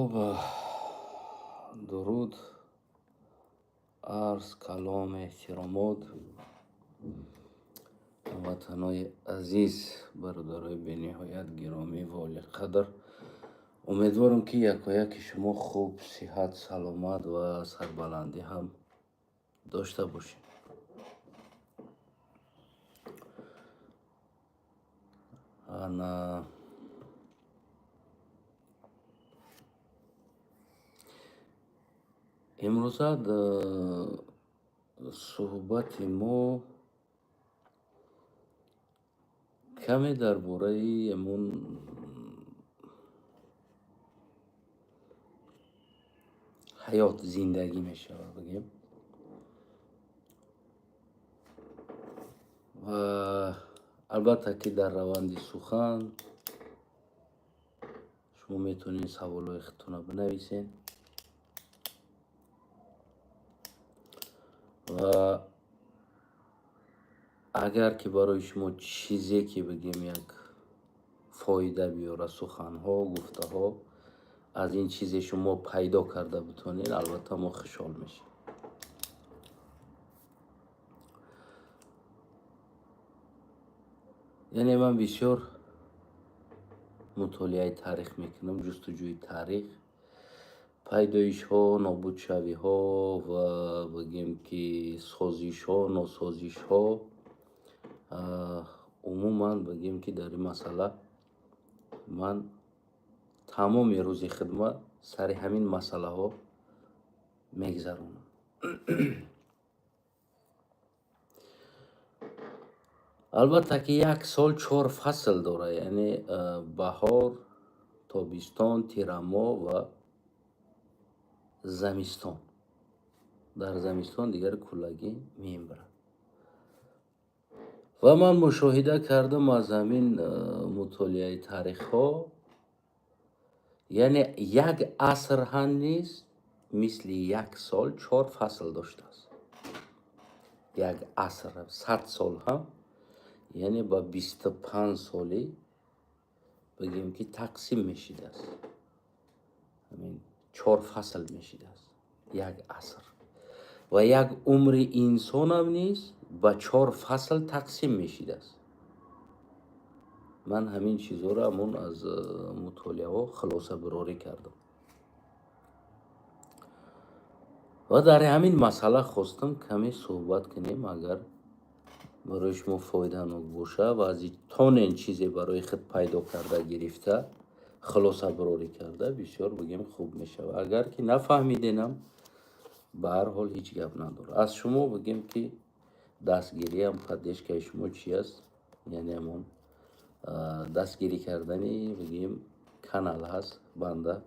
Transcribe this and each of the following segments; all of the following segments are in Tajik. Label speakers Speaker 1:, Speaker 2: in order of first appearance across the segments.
Speaker 1: Хуб, дуруд, арз, калом, эҳтиромот, ҳамватанои азиз, бародарои бениҳоят гиромӣ ва олиқадр. Умедворам, ки якояки шумо хуб, сиҳат, саломат ва сарбаландӣ ҳам дошта бошед. Ана имрӯза суҳбати мо каме дар бораи ҳамун ҳаёт, зиндагӣ мешавад, бигем. Ва албатта, ки дар раванди сухан шумо метавонед саволҳои худтонро бинависед ва агар ки барои шумо чизе ки бигем як фоида биёрад, суханҳо, гуфтаҳо, аз ин чизе шумо пайдо карда битонед, албатта мо хушҳол мешавем. Яъне ман бисёр мутолиаи таърих мекунам, ҷустуҷӯи таърих, пайдоишҳо, нобудшавиҳо ва бигем ки созишҳо, носозишҳо, умуман бигем ки дар ин масъала ман тамоми рӯзи хидмат сари ҳамин масъалаҳо мегзаронам. Албатта ки як сол чор фасл дорад, яъне баҳор, тобистон, тирамоҳ ва замистон. Дар замистон дигар куллагӣ мембарад. Ва ман мушоҳида кардам аз ҳамин мутолиаи таърихҳо, яъне як аср ҳам низ мисли як сол чор фасл доштааст. Як аср, 100 сол ҳам, яъне ба 25 солӣ бигем ки тақсим мешидааст. Ҳамин чор фасл мешидааст як аср. Ва як умри инсонам низ ба чор фасл тақсим мешидааст. Ман ҳамин чизҳоро ҳамон аз мутолиаҳо хулосабарорӣ кардам. Ва дар ҳамин масъала хостам каме суҳбат кунем, агар барои шумо фоиданок боша ва аз тонен чизе барои худ пайдо карда гирифта, хулосабарорӣ карда, бисёр бигем хуб мешавад. Агар ки нафаҳмиденам, ба ҳар ҳол ҳеҷ гап надорад. Аз шумо бигем ки дастгириам, поддержкаи шумо чи аст? Яъне ҳамон дастгирӣ кардани бигем канал ҳаст банда.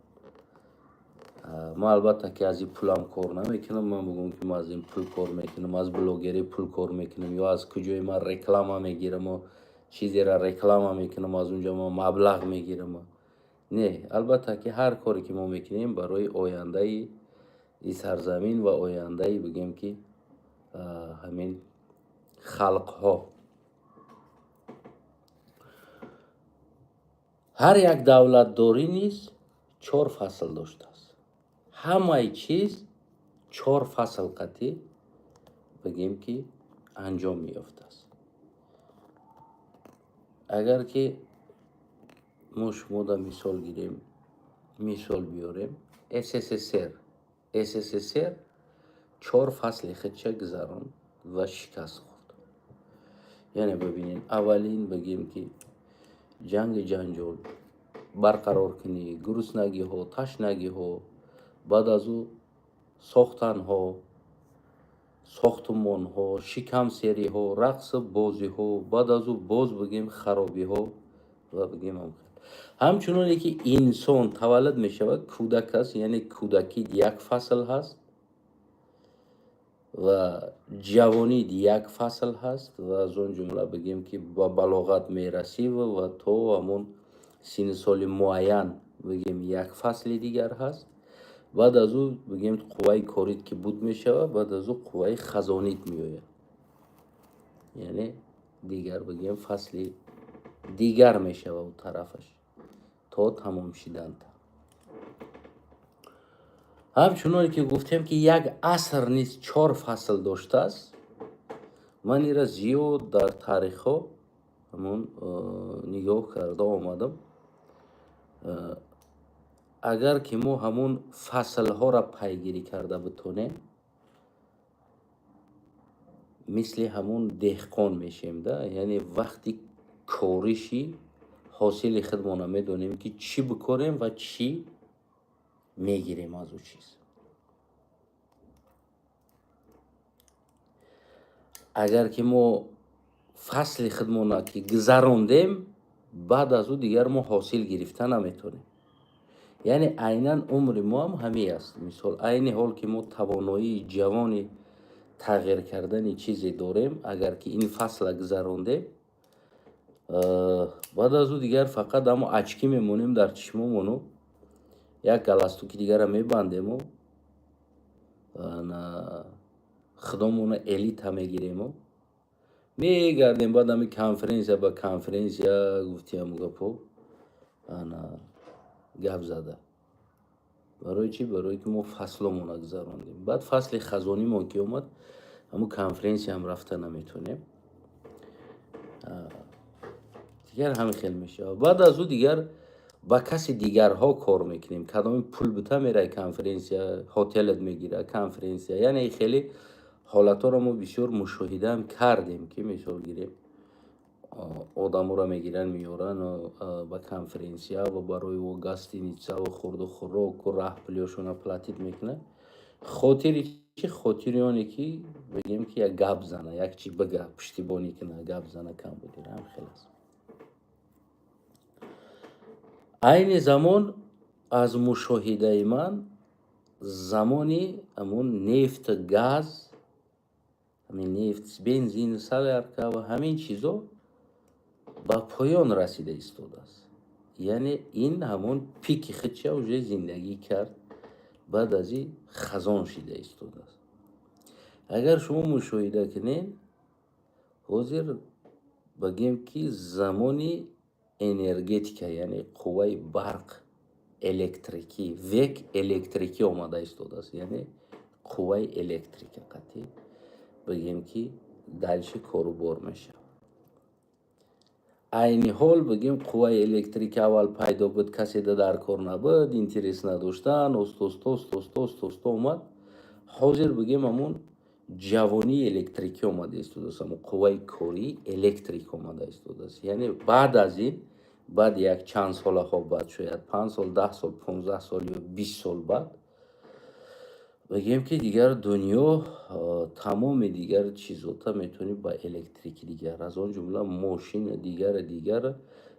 Speaker 1: Ман албатта ки аз ин пулам кор намекунам. Ман бигӯям ки ман аз ин пул кор мекунам, аз блогерӣ пул кор мекунам ё аз куҷое ман реклама мегираму чизеро реклама мекунам, аз унҷо ман маблағ мегирам. Не, албатта ки ҳар коре ки мо мекунем барои ояндаи ин сарзамин ва ояндаи бигем ки ҳамин халқҳо. Ҳар як давлатдорӣ низ чор фасл доштааст. Ҳамаи чиз чор фасл қатӣ бигем ки анҷом меёфтааст. Агар ки мо шумода мисол гирем, мисол биёрем, СССР. СССР чор фасли худша гузаронд ва шикаст хӯрд. Яъне бибинед, аввалин бигем ки ҷанги ҷанҷол, барқароркунӣ, гуруснагиҳо, ташнагиҳо, баъд аз ӯ сохтанҳо, сохтумонҳо, шикамсериҳо, рақсу бозиҳо, баъд аз ӯ боз бигем харобиҳо ва бигем ҳам. Ҳамчуноне ки инсон таваллуд мешавад, кӯдак аст, яъне кӯдакӣ як фасл ҳаст ва ҷавонӣ як фасл ҳаст ва аз он ҷумла бигем ки ба балоғат мерасӣ ва то ҳамон синни соли муайян бигем як фасли дигар ҳаст. Баъд аз ӯ бигем қувваи корит ки буд мешавад, баъд аз ӯ қувваи хазонит меояд. Яъне дигар бигем фасли дигар мешавад ӯ тарафаш то тамом шиданта. Ҳамчуноне ки гуфтем, ки як аср низ чор фасл доштааст, ман ира зиёд дар таърихҳо ҳамон нигоҳ карда омадам. Агар ки мо ҳамон фаслҳоро пайгирӣ карда битонем, мисли ҳамон деҳқон мешем да, яъне вақти кориши ҳосили худмона медонем, ки чӣ бикорем ва чӣ мегирем аз ӯ чиз. Агар ки мо фасли худмона ки гузарондем, баъд аз ӯ дигар мо ҳосил гирифта наметонем. Яъне айнан умри мо ҳам ҳамин аст. Мисол, айни ҳол ки мо тавоноии ҷавони тағйир кардани чизе дорем, агар ки ин фасла гузарондем, баъд аз ӯ дигар фақат ҳамо очки мемонем дар чишмомону як галстуки дигара мебандему худомона элита мегирему мегардем. Баъд ҳами конференсия ба конференсия гуфтиам гапо ана гап зада. Барои чӣ? Барое ки мо фасломона гузарондем. Баъд фасли хазонимон ки омад, ҳамун конференсияам рафта наметонем, дигар ҳамин хел мешавад. Баъд аз ӯ дигар ба каси дигарҳо кор мекунем. Кадоми пул бита, мерай конференсия, ҳотелат мегира, конференсия. Яъне хеле ҳолатҳоро мо бисёр мушоҳидаам кардем, ки мисол гирем, одаморо мегиранд, меоранд ба конференсия ва барои ӯ гостиницаву хурду хӯроку раҳпулиёшона платить мекунанд. Хотири чӣ? Хотири оне ки бигем, ки як гап зана, як чи бига, пуштибонӣ куна, гап зана, кам будира. Ҳам хел аст. Айни замон, аз мушоҳидаи ман, замони ҳамун нефт, газ, ҳамин нефт, бензин, солярка ва ҳамин чизо ба поён расида истодааст. Яъне ин ҳамон пики худша уже зиндагӣ кард, баъд аз ин хазон шида истодааст. Агар шумо мушоҳида кунед, ҳозир бигем, ки замони энергетика, яъне қувваи барқ, электрикӣ, век электрикӣ омада истодааст. Яъне қувваи электрика қатъӣ, бигем, ки дальше кору бор мешавад. Айни ҳол, бигем, қувваи электрика аввал пайдо буд, касе дар кор набуд, интерес надоштан. Оста оста, оста оста, оста оста омад. Ҳозир, бигем, ҳамун ҷавонии электрикӣ омада истодааст, ҳамун қувваи кории электрик омада истодааст. Яъне баъд аз ин, баъд як чанд солаҳо баъд, шояд 5 сол, 10 сол, 15 сол ё 20 сол баъд, бигем, ки дигар дунё тамоми дигар чизота метавонӣ ба электрики, дигар, аз он ҷумла мошина, дигара, дигара.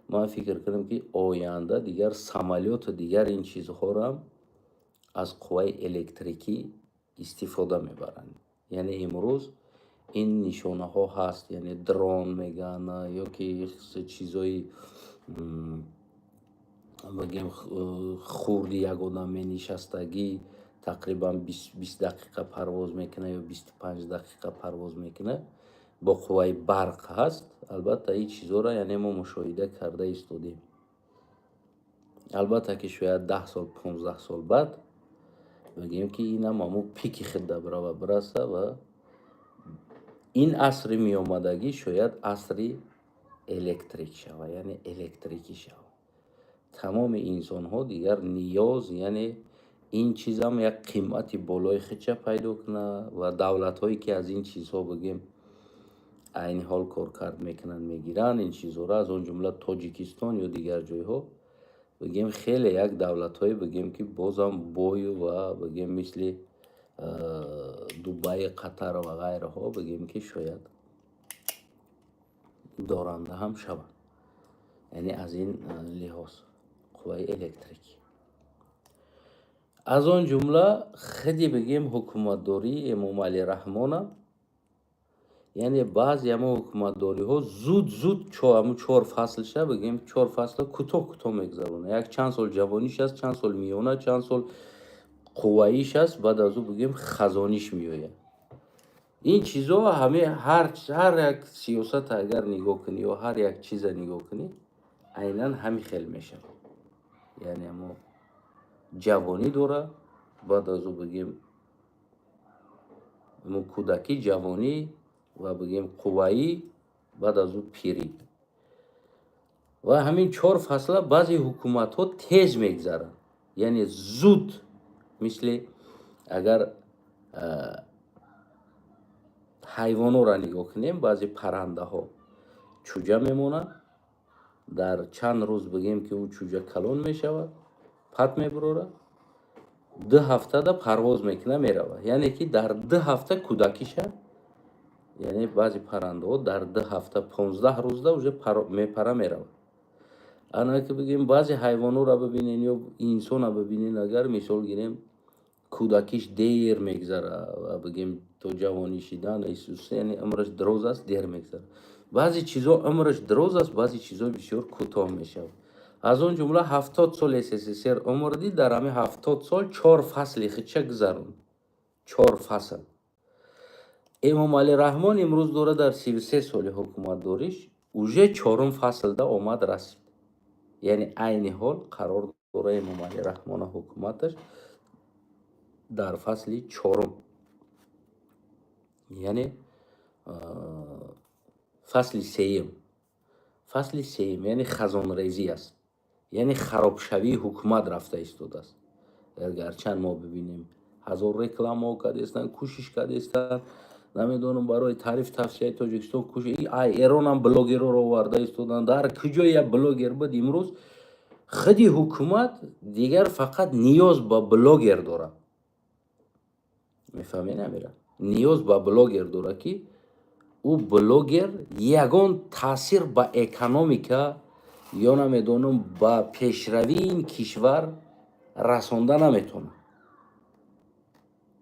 Speaker 1: Ман фикр кунам, ки оянда дигар самолёту дигар ин чизҳоро аз қувваи электрикӣ истифода мебаранд. Яъне имрӯз ин нишонаҳо ҳаст, яъне дрон мегӯянд ё ки чизҳои, бигем, хурди як одам менишастагӣ, тақрибан 20 дақиқа парвоз мекунад ё 25 дақиқа парвоз мекунад, бо қувваи барқ ҳаст. Албатта, ин чизҳоро, яъне, мо мушоҳида карда истодем. Албатта, ки шояд 10 сол, 15 сол баъд, бигем, ки инам ҳамун пики худда бирава, бираса ва ин асри меомадагӣ шояд асри электрик шава, яъне электрикӣ шава. Тамоми инсонҳо дигар ниёз, яъне ин чизам як қимати болои худша пайдо кунад ва давлатҳое, ки аз ин чизҳо, бигем, айни ҳол коркард мекунанд, мегиранд ин чизҳоро, аз он ҷумла Тоҷикистон ё дигар ҷойҳо, бигем, хеле як давлатҳое, бигем, ки бозам бою ва, бигем, мисли Дубай, Қатар ва ғайраҳо, бигем, ки шояд доранда ҳам шаванд. Яъне аз ин лиҳоз қувваи электрикӣ, аз он ҷумла худи, бигем, ҳукуматдории Эмомалӣ Раҳмона. Яъне баъзе ҳамон ҳукуматдориҳо зуд зуд ҳамун чор фаслша, бигем, чор фасла кӯтоҳ кӯтоҳ мегузаронад. Як чанд сол ҷавониш аст, чанд сол миёна, чанд сол қувваиш аст, баъд аз ӯ, бигем, хазониш меояд. Ин чизҳо ҳаме ҳар як сиёсата агар нигоҳ кунӣ ё ҳар як чиза нигоҳ кунӣ, айнан ҳамин хел мешавад. Яъне ҳамо ҷавонӣ дорад. Баъд аз ӯ, бигем, кӯдакӣ, ҷавонӣ ва, бигем, қувваӣ, баъд аз ӯ пирӣ. Ва ҳамин чор фасла баъзе ҳукуматҳо тез мегзаранд, яъне зуд, мисли агар ҳайвонҳоро нигоҳ кунем, баъзе паррандаҳо чӯҷа мемонад, дар чанд рӯз, бигем, ки ӯ чӯҷа калон мешавад, пат мебурорад, 2 ҳафтада парвоз мекунад, меравад. Яъне ки дар 2 ҳафта кӯдакиша, яъне баъзе паррандаҳо дар 2 ҳафта, 15 рӯзда уже мепара, меравад. Ана ки, бигем, баъзе ҳайвонҳоро бибинен ё инсона бибинен, агар мисол гирем, кӯдакиш дер мегзара ва, бигем, то ҷавонӣ шидан, яъне умраш дароз аст, дер мегзарад. Баъзе чизо умраш дароз аст, баъзе чизо бисёр кӯтоҳ мешавад. Аз он ҷумла 70 сол СССР умр дид. Дар ҳамин 70 сол чор фасли худша гузаронд, чор фасл. Эмомалӣ Раҳмон имрӯз дорад дар 33 соли ҳукуматдориш уже чорум фаслда омад расид. Яъне айни ҳол қарор дора Эмомалӣ Раҳмона ҳукуматаш дар фасли чорум, яъне фасли сеюм, фасли сеюм, яъне хазонрезӣ аст, яъне харобшавии ҳукумат рафта истодааст. Гарчанд мо бибинем, ҳазор рекламаҳо кардестанд, кӯшиш кардестанд, намедонам, барои таъриф, тавсияи Тоҷикистон кӯшиш. Ай Эронам блогерҳоро оварда истоданд. Дар куҷо як блогер буд? Имрӯз худи ҳукумат дигар фақат ниёз ба блогер дорад, мефаҳмед, амира? Ниёз ба блогер дорад, ки ӯ блогер ягон таъсир ба экономика ё, намедонам, ба пешравии ин кишвар расонда наметавонад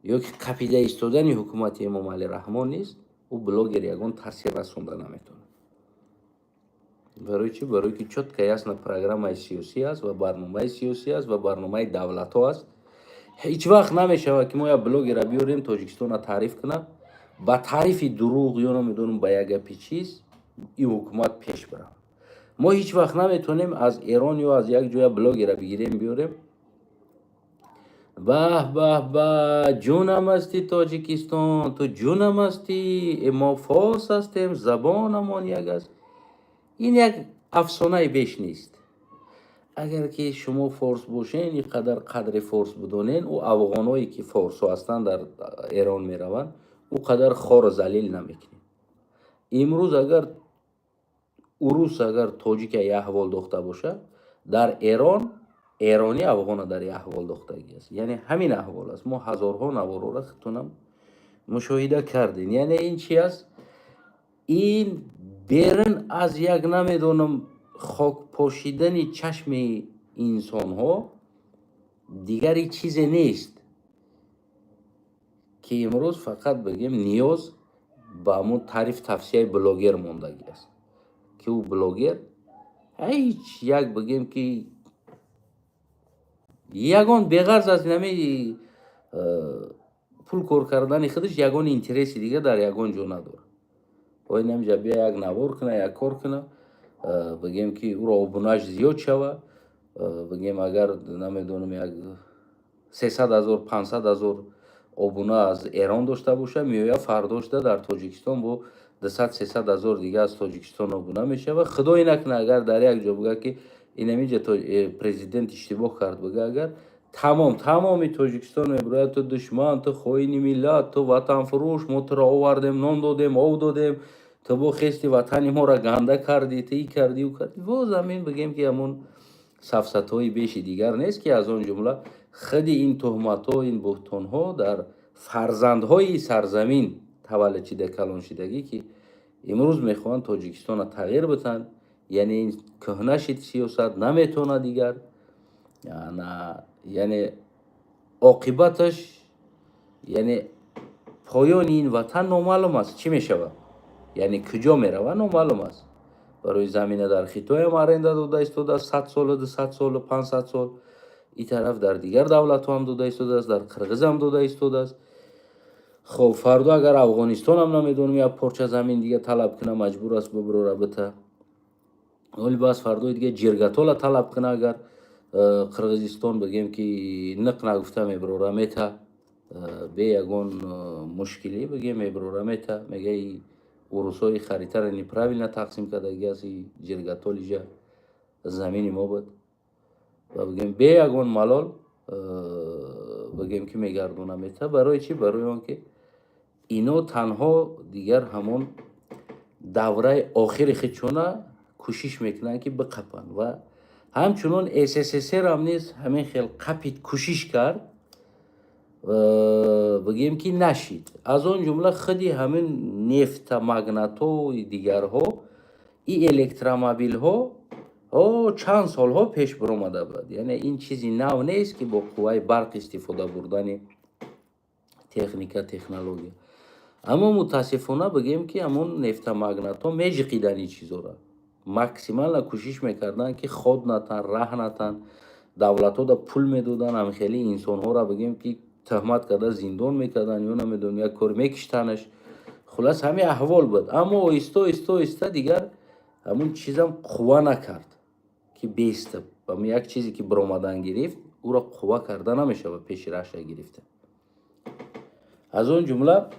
Speaker 1: ё ки қапида истодани ҳукумати Эмомалӣ Раҳмон нест. Ӯ блогер ягон таъсир расонда наметавонад. Барои чӣ? Барои ки чётко, ясно программаи сиёсӣ аст ва барномаи сиёсӣ аст ва барномаи давлатҳо аст. Ҳеҷ вақт намешавад, ки мо як блогера биёрем, Тоҷикистонро таъриф кунад, ба таърифи дурӯғ ё, намедонам, ба як гапи чиз ин ҳукумат пеш барад. Мо ҳеҷ вақт наметавонем аз Эрон ё аз як ҷоя блогера бигирем, биёрем: «Баҳ, баҳ, баҳ, ҷунам ҳастӣ, Тоҷикистон, ту ҷунам ҳастӣ, мо форс ҳастем, забонамон як аст». Ин як афсонаи беш нест. Агар ки шумо форс бошен, ин қадар қадри форс бидонен, ӯ афғоное ки форсҳо ҳастанд, дар Эрон мераванд, ӯ қадар хору залил намекунед. Имрӯз агар урус, агар тоҷика як аҳвол дохта бошад, дар Эрон эронӣ афғона дар як аҳвол дохтагӣ аст. Яъне ҳамин аҳвол аст. Мо ҳазорҳо наворҳоро худтонам мушоҳида кардем. Яъне ин чи аст? Ин берун аз як, намедонам, хок пошидани чашми инсонҳо дигари чизе нест, ки имрӯз фақат, бигем, ниёз ба ҳамун таъриф, тавсияи блогер мондагӣ аст, ки ӯ блогер ҳеҷ як, бигем, ки ягон беғарз аз нами пул кор кардани худаш ягон интереси дига дар ягон ҷо надорад. Ой, намиҷа бия, як навор куна, як кор куна, бигем, ки ӯро обунааш зиёд шава. Бигем, агар, намедонам, як 300 000, 500 000 обуна аз Эрон дошта боша, меояд, фардошта дар Тоҷикистон бо 200, 300 000 дига аз Тоҷикистон обуна мешавад. Худое накунад, агар дар як ҷо бигӯяд, ки инамиҷа президент иштибоҳ кард, бигӯ агар, тамом, тамоми Тоҷикистон мебирояд: «Ту душман, ту хоини миллат, ту ватанфурӯш, мо туро овардем, нон додем, об додем, ту бо хести ватани моро ганда кардӣ, ту и кардӣ, ӯ кардӣ». Боз ҳамин, бигем, ки ҳамон сафсатҳои беши дигар нест, ки аз он ҷумла худи ин туҳматҳо, ин буҳтонҳо дар фарзандҳои сарзамин таваллуд шида, калон шидагӣ, ки имрӯз мехоҳанд Тоҷикистонро тағйир бидиҳанд. Яъне ин кӯҳна шид, сиёсат наметавонад дигар, яъне оқибаташ, яъне поёни ин ватан номаълум аст, чӣ мешавад, яъне куҷо меравад, номаълум аст. Барои замина дар Хитоям аренда дода истодааст 100 солу, 200 солу, 500 сол. Ин тараф дар дигар давлатҳо ҳам дода истодааст, дар Қирғизам дода истодааст. Хоб, фардо агар Афғонистонам, намедонам, як порча замин дига талаб куна, маҷбур аст бибурора бита. Оли бас фардои дига Ҷиргатола талаб куна агар. Қирғизистон, бигем ки, ниқ нагуфта мебирора мета, бе ягон мушкилӣ, бигем, мебирора мета, мега: «Урусҳои харитаро неправильно тақсим кардаги аст, Ҷиргатолиҷа замини мо буд», ва, бигем, бе ягон малол, бигем ки, мегардона мета. Барои чӣ? Барои он ки ино танҳо дигар ҳамон давраи охири худшона кӯшиш мекунанд, ки биқапанд. Ва ҳамчунон СССР ҳам низ ҳамин хел қапид, кӯшиш кард, бигем ки, нашид. Аз он ҷумла худи ҳамин нефтомагнатҳо, дигарҳо, и электромобилҳо чанд солҳо пеш биромада буд. Яъне ин чизи нав нест, ки бо қувваи барқ истифода бурдани техника, технология. Аммо мутаассифона, бигем ки, ҳамон нефтомагнатҳо меҷиқиданд ин чизоро, максимально кӯшиш мекарданд, ки ход натан, раҳ натан. Давлатҳо да пул медоданд, ҳамхели инсонҳоро, бигем ки, тӯҳмат карда зиндон мекарданд ё намедонам, як кор мекиштанаш. Хулас, ҳамин аҳвол буд. Аммо оҳиста, оҳиста, оҳиста дигар ҳамун чизам қувва накард, ки беста. Як чизе ки биромадан гирифт, ӯро қувва карда намешавад, пеши раша гирифта. Аз он ҷумла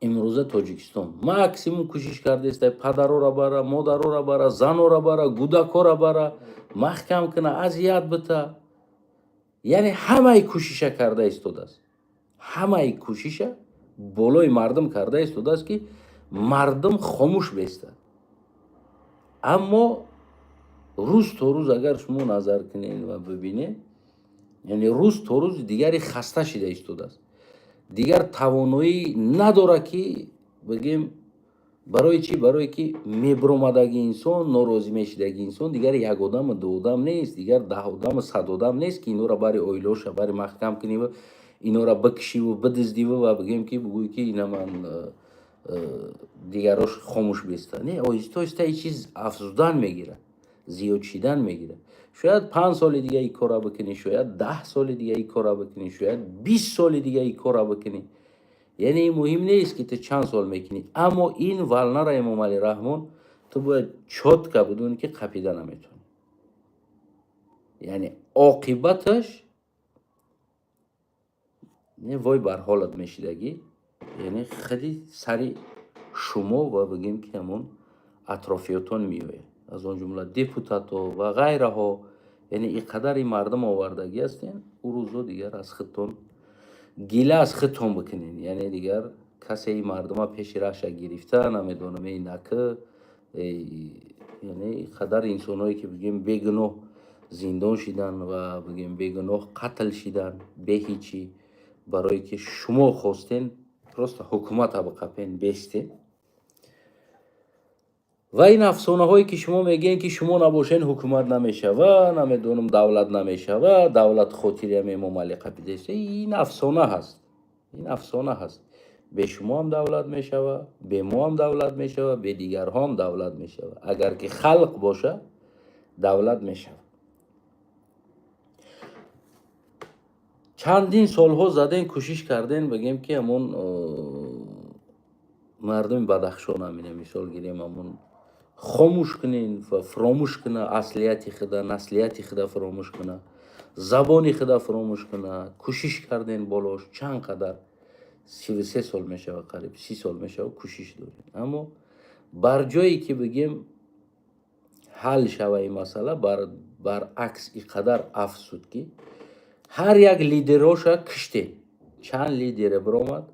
Speaker 1: имрӯза Тоҷикистон максимум кӯшиш кардааст, падарора бара, модарора бара, занора бара, гудакора бара, маҳкам куна, азият бита. Яъне ҳамаи кӯшиша карда истодааст, ҳамаи кӯшиша болои мардум карда истодааст, ки мардум хомӯш бестад. Аммо рӯз то рӯз, агар шумо назар кунед ва бибинед, яъне рӯз то рӯз дигари хаста шида истодааст, дигар тавоноӣ надорад, ки, бигем. Барои чӣ? Барое ки мебиромадаги инсон, норозӣ мешидаги инсон дигар як одаму ду одам нест, дигар 10 одаму 100 одам нест, ки инора бари оилаоша бари маҳкам куниву инора бикшиву бидиздиву ва, бигем ки, бугӯй ки ина ман дигарош хомӯш беста. Не, оҳиста, оҳиста ин чиз афзудан мегирад, зиёд шидан мегирад. Шояд 5 соли дига ин корра бикунӣ, шояд 10 соли дига ин корра бикунӣ, шояд 20 соли дига ин корра бикунӣ. Яъне ин муҳим нест, ки ту чанд сол мекунӣ. Аммо ин волна ра, Эмомалӣ Раҳмон, ту бояд чётко бидонӣ, ки қапида наметавонӣ. Яъне оқибаташ не вой бар ҳолат мешидагӣ, яъне худи сари шумо ва, бигем ки, ҳамон атрофиётон меояд, аз он ҷумла депутатҳо ва ғайраҳо. Яъне ин қадар ин мардум овардагӣ ҳастен, ӯ рӯзо дигар аз худтон гила аз худтон бикунед. Яъне дигар касе ин мардума пеши раша гирифта намедонам, эй накы, яъне ин қадар инсонҳое ки, бигем, бегуноҳ зиндон шидан ва, бигем, бегуноҳ қатл шидан, бе ҳичӣ, барое ки шумо хостен просто ҳукумата биқапен, бестен. Ва ин афсонаҳое ки шумо мегӯед, ки шумо набошен, ҳукумат намешава, намедонам, давлат намешава, давлат хотириам Эмомалӣ қапидааст, ин афсона ҳаст, ин афсона ҳаст. Бе шумо ҳам давлат мешава, бе мо ҳам давлат мешава, бе дигарҳо ҳам давлат мешава. Агар ки халқ боша, давлат мешава. Чандин солҳо заден, кӯшиш карден, бигем ки, ҳамон мардуми Бадахшон, ҳамина мисол гирем, ҳамон хомӯш кунен ва фуромӯш куна аслияти худа, наслияти худа фуромӯш куна, забони худа фуромӯш куна. Кӯшиш карден болош чанд қадар, 33 сол мешава, қариб 30 сол мешава, кӯшиш дорем. Аммо бар ҷое ки, бигем, ҳал шава ин масъала, баръакс ин қадар афзуд, ки ҳар як лидероша киштем. Чанд лидере биромад,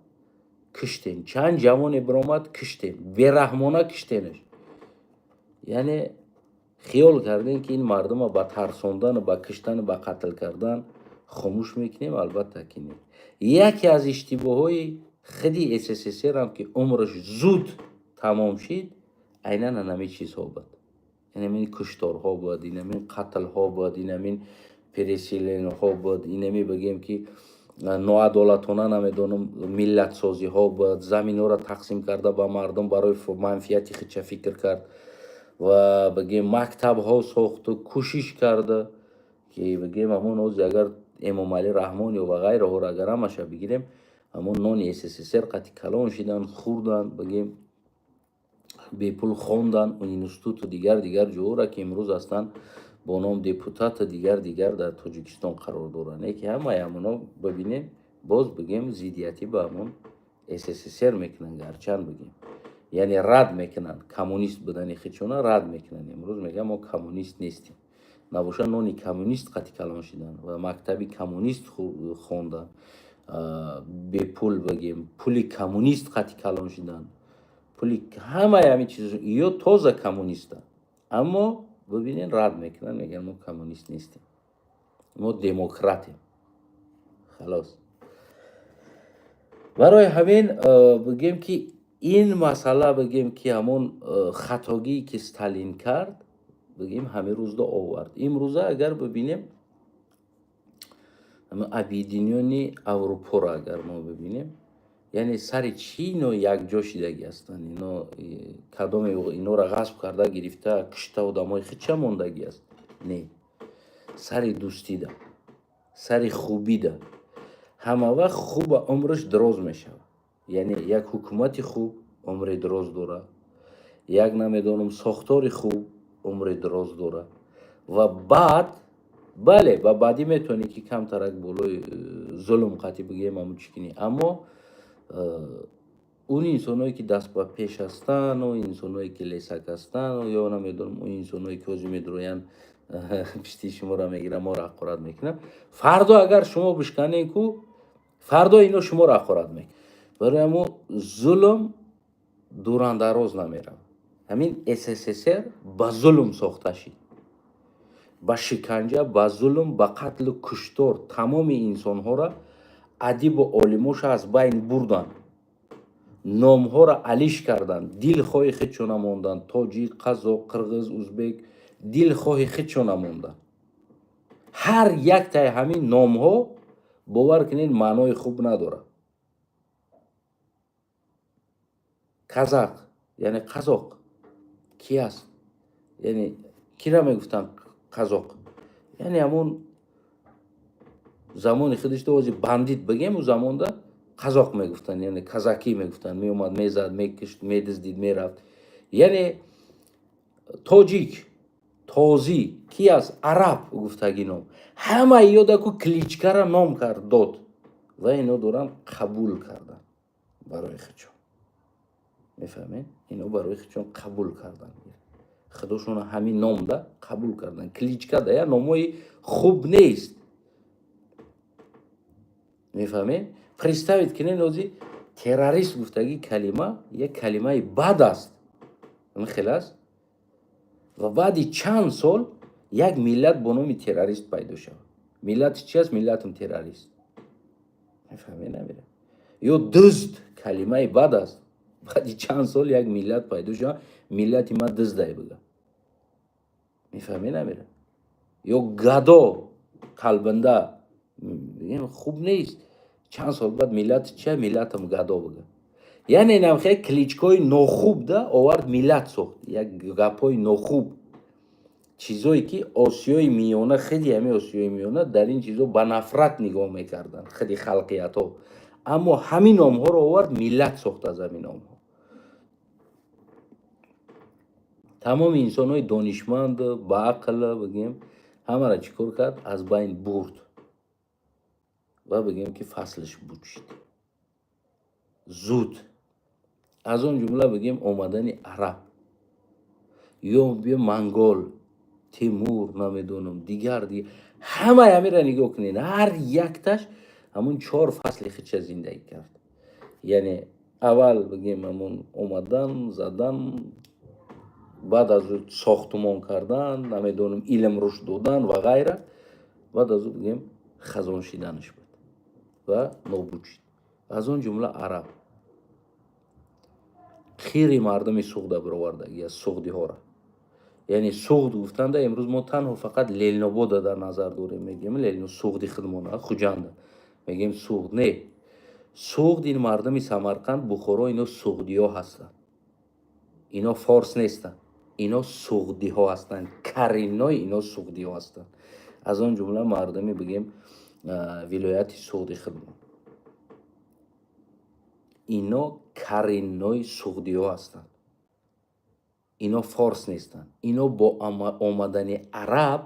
Speaker 1: киштем, чанд ҷавоне биромад, киштем, бераҳмона киштенаш. Яъне хиёл кардем, ки ин мардума ба тарсондану ба киштану ба қатл кардан хомӯш мекунем. Албатта ки не. Яке аз иштибоҳҳои худи СССРам, ки умраш зуд тамом шид, айнан ҳамин чизҳо буд. Инамин кушторҳо буд, инамин қатлҳо буд, инамин переселение ҳо буд, инами, бигем ки, ноадолатона, намедонам, миллатсозиҳо буд. Заминҳоро тақсим карда ба мардум барои манфиати худша фикр кард ва, бигем, мактабҳо сохту кӯшиш карда, ки, бигем, ҳамон ҳози агар Эмомалӣ Раҳмон ё ва ғайраҳоро агар ҳамаша бигирем, ҳамон нони СССР қати калон шидан, хӯрдан, бигем, бепул хондан, институту дигар дигар ҷоҳоро, ки имрӯз ҳастанд. Бо ном депутата дигар дигар дар Тоҷикистон қарор доранд, не ки ҳамаи ҳамоно бибинем, боз бигем, зиддиятӣ ба ҳамон СССР мекунанд. Гарчанд бигем, яъне рад мекунанд, коммунист будани худшона рад мекунанд. Имрӯз мегӯям, мо коммунист нестем. Набошад, нони коммунист қати калон шидан ва мактаби коммунист хондан, бепул бигем, пули коммунист қати калон шидан, пули ҳамаи ҳамин чиз, ё тоза коммунистанд, аммо бибинед, рад мекунанд, мегӯянд, мо коммунист нестем, мо демократем, халос. Барои ҳамин бигем, ки ин масъала, бигем, ки ҳамон хатогие, ки Сталин кард, бигем, ҳамин рӯзда овард. Имрӯза агар бибинем, объединённый Аврупоро агар мо бибинем, яъне сари чӣ ино якҷо шидагӣ ҳастанд? Ино кадоме инора ғасб карда гирифта, кушта, одамои хича мондагӣ аст? Не, сари дӯстида, сари хубида. Ҳама вақт хуба умраш дароз мешавад. Яъне як ҳукумати хуб умри дароз дорад, як, намедонам, сохтори хуб умри дароз дорад. Ва баъд, бале, ба баъдӣ метавонӣ, ки камтарак болои зулм қатъӣ, бигем, ҳамун чӣ кунӣ, аммо он инсоное, ки даст ба пеш ҳастанд, он инсоное, ки лесак ҳастанд, ё намедонам, он инсоное, ки ҳозир медуроянд, пишти шуморо мегиранд, моро ҳақорат мекунанд, фардо агар шумо бишканед ку, фардо ино шуморо ҳақорат мекунанд. Барои ҳамо зулм дурандароз намеравад. Ҳамин СССР ба зулм сохта шид, ба шиканҷа, ба зулм, ба қатлу куштор. Тамоми инсонҳоро, адибу олимоша аз байн бурданд, номҳоро алиш карданд, дилхоҳи худшона монданд: тоҷик, қазоқ, қирғиз, узбек, дилхоҳи худшона монданд. Ҳар яктаи ҳамин номҳо, бовар кунед, маънои хуб надорад. Казақ, яъне қазоқ ки аст? Яъне кира мегуфтанд қазоқ? Яъне ҳамон замони худашда, ози бандит бигем, ӯ замонда қазоқ мегуфтанд, яъне казакӣ мегуфтанд. Меомад, мезад, мекушт, медиздид, мерафт. Яъне тоҷик, тозӣ ки аст? Араб гуфтаги ном. Ҳама ёдаку кличкара ном кард, дод, ва ино доранд қабул кардан барои худшон. Мефаҳмед, ино барои худшон қабул кардан, худошона ҳамин номда қабул кардан. Кличка да я номҳои хуб нест, мефаҳмед? Представить кунед, ози террорист гуфтаги калима як калимаи бад аст, хел аст. Ва баъди чанд сол як миллат бо номи террорист пайдо шавад. Миллати чи аст? Миллатам террорист. Мефаҳмед, намера? Ё дузд калимаи бад аст. Баъди чанд сол як миллат пайдо шавад, миллати ма дуздай буда. Мефаҳмед, намера? Ё гадо, қалбанда хуб нест. Чанд сол баъд миллати чи, миллатам гадо буда. Яъне намхе кличкаҳои нохуб да овард, миллат сохт, як гапҳои нохуб, чизое, ки Осиёи Миёна, хиди ҳамин Осиёи Миёна дар ин чизо ба нафрат нигоҳ мекарданд, хиди халқиятҳо. Аммо ҳамин номҳоро овард, миллат сохт аз ҳамин номҳо. Тамоми инсонҳои донишманд, баақл, бигем, ҳамаро чӣ кор кард? Аз байн бурд. Ва бигем, ки фаслаш буд шид зуд. Аз он ҷумла, бигем, омадани араб ё биё монгол, Тимур, намедонам, дигар дигар, ҳамаи ҳаминро нигоҳ кунед, ҳар якташ ҳамун чор фасли худша зиндагӣ кард. Яъне аввал, бигем, ҳамун омадан, задан, баъд аз ӯ сохтумон кардан, намедонам, илм рушд додан ва ғайра. Баъд аз ӯ, бигем, хазон шиданаш буд ва нобуд шуд. Аз он ҷумла араб хири мардуми Суғда бировардагӣ аз суғдиҳоро. Яъне Суғд гуфтанда имрӯз мо танҳо фақат Ленинобода дар назар дорем, мегӯем Ленин, Суғди худмона, Хуҷанда мегӯем Суғд. Не, Суғд ин мардуми Самарқанд, Бухоро, ино суғдиҳо ҳастанд. Ино форс нестанд, ино суғдиҳо ҳастанд, коренной ино суғдиҳо ҳастанд. Аз он ҷумла мардуми, бигем, вилояти Суғди худмон, ино коренной суғдиҳо ҳастанд, ино форс нестанд. Ино бо омадани араб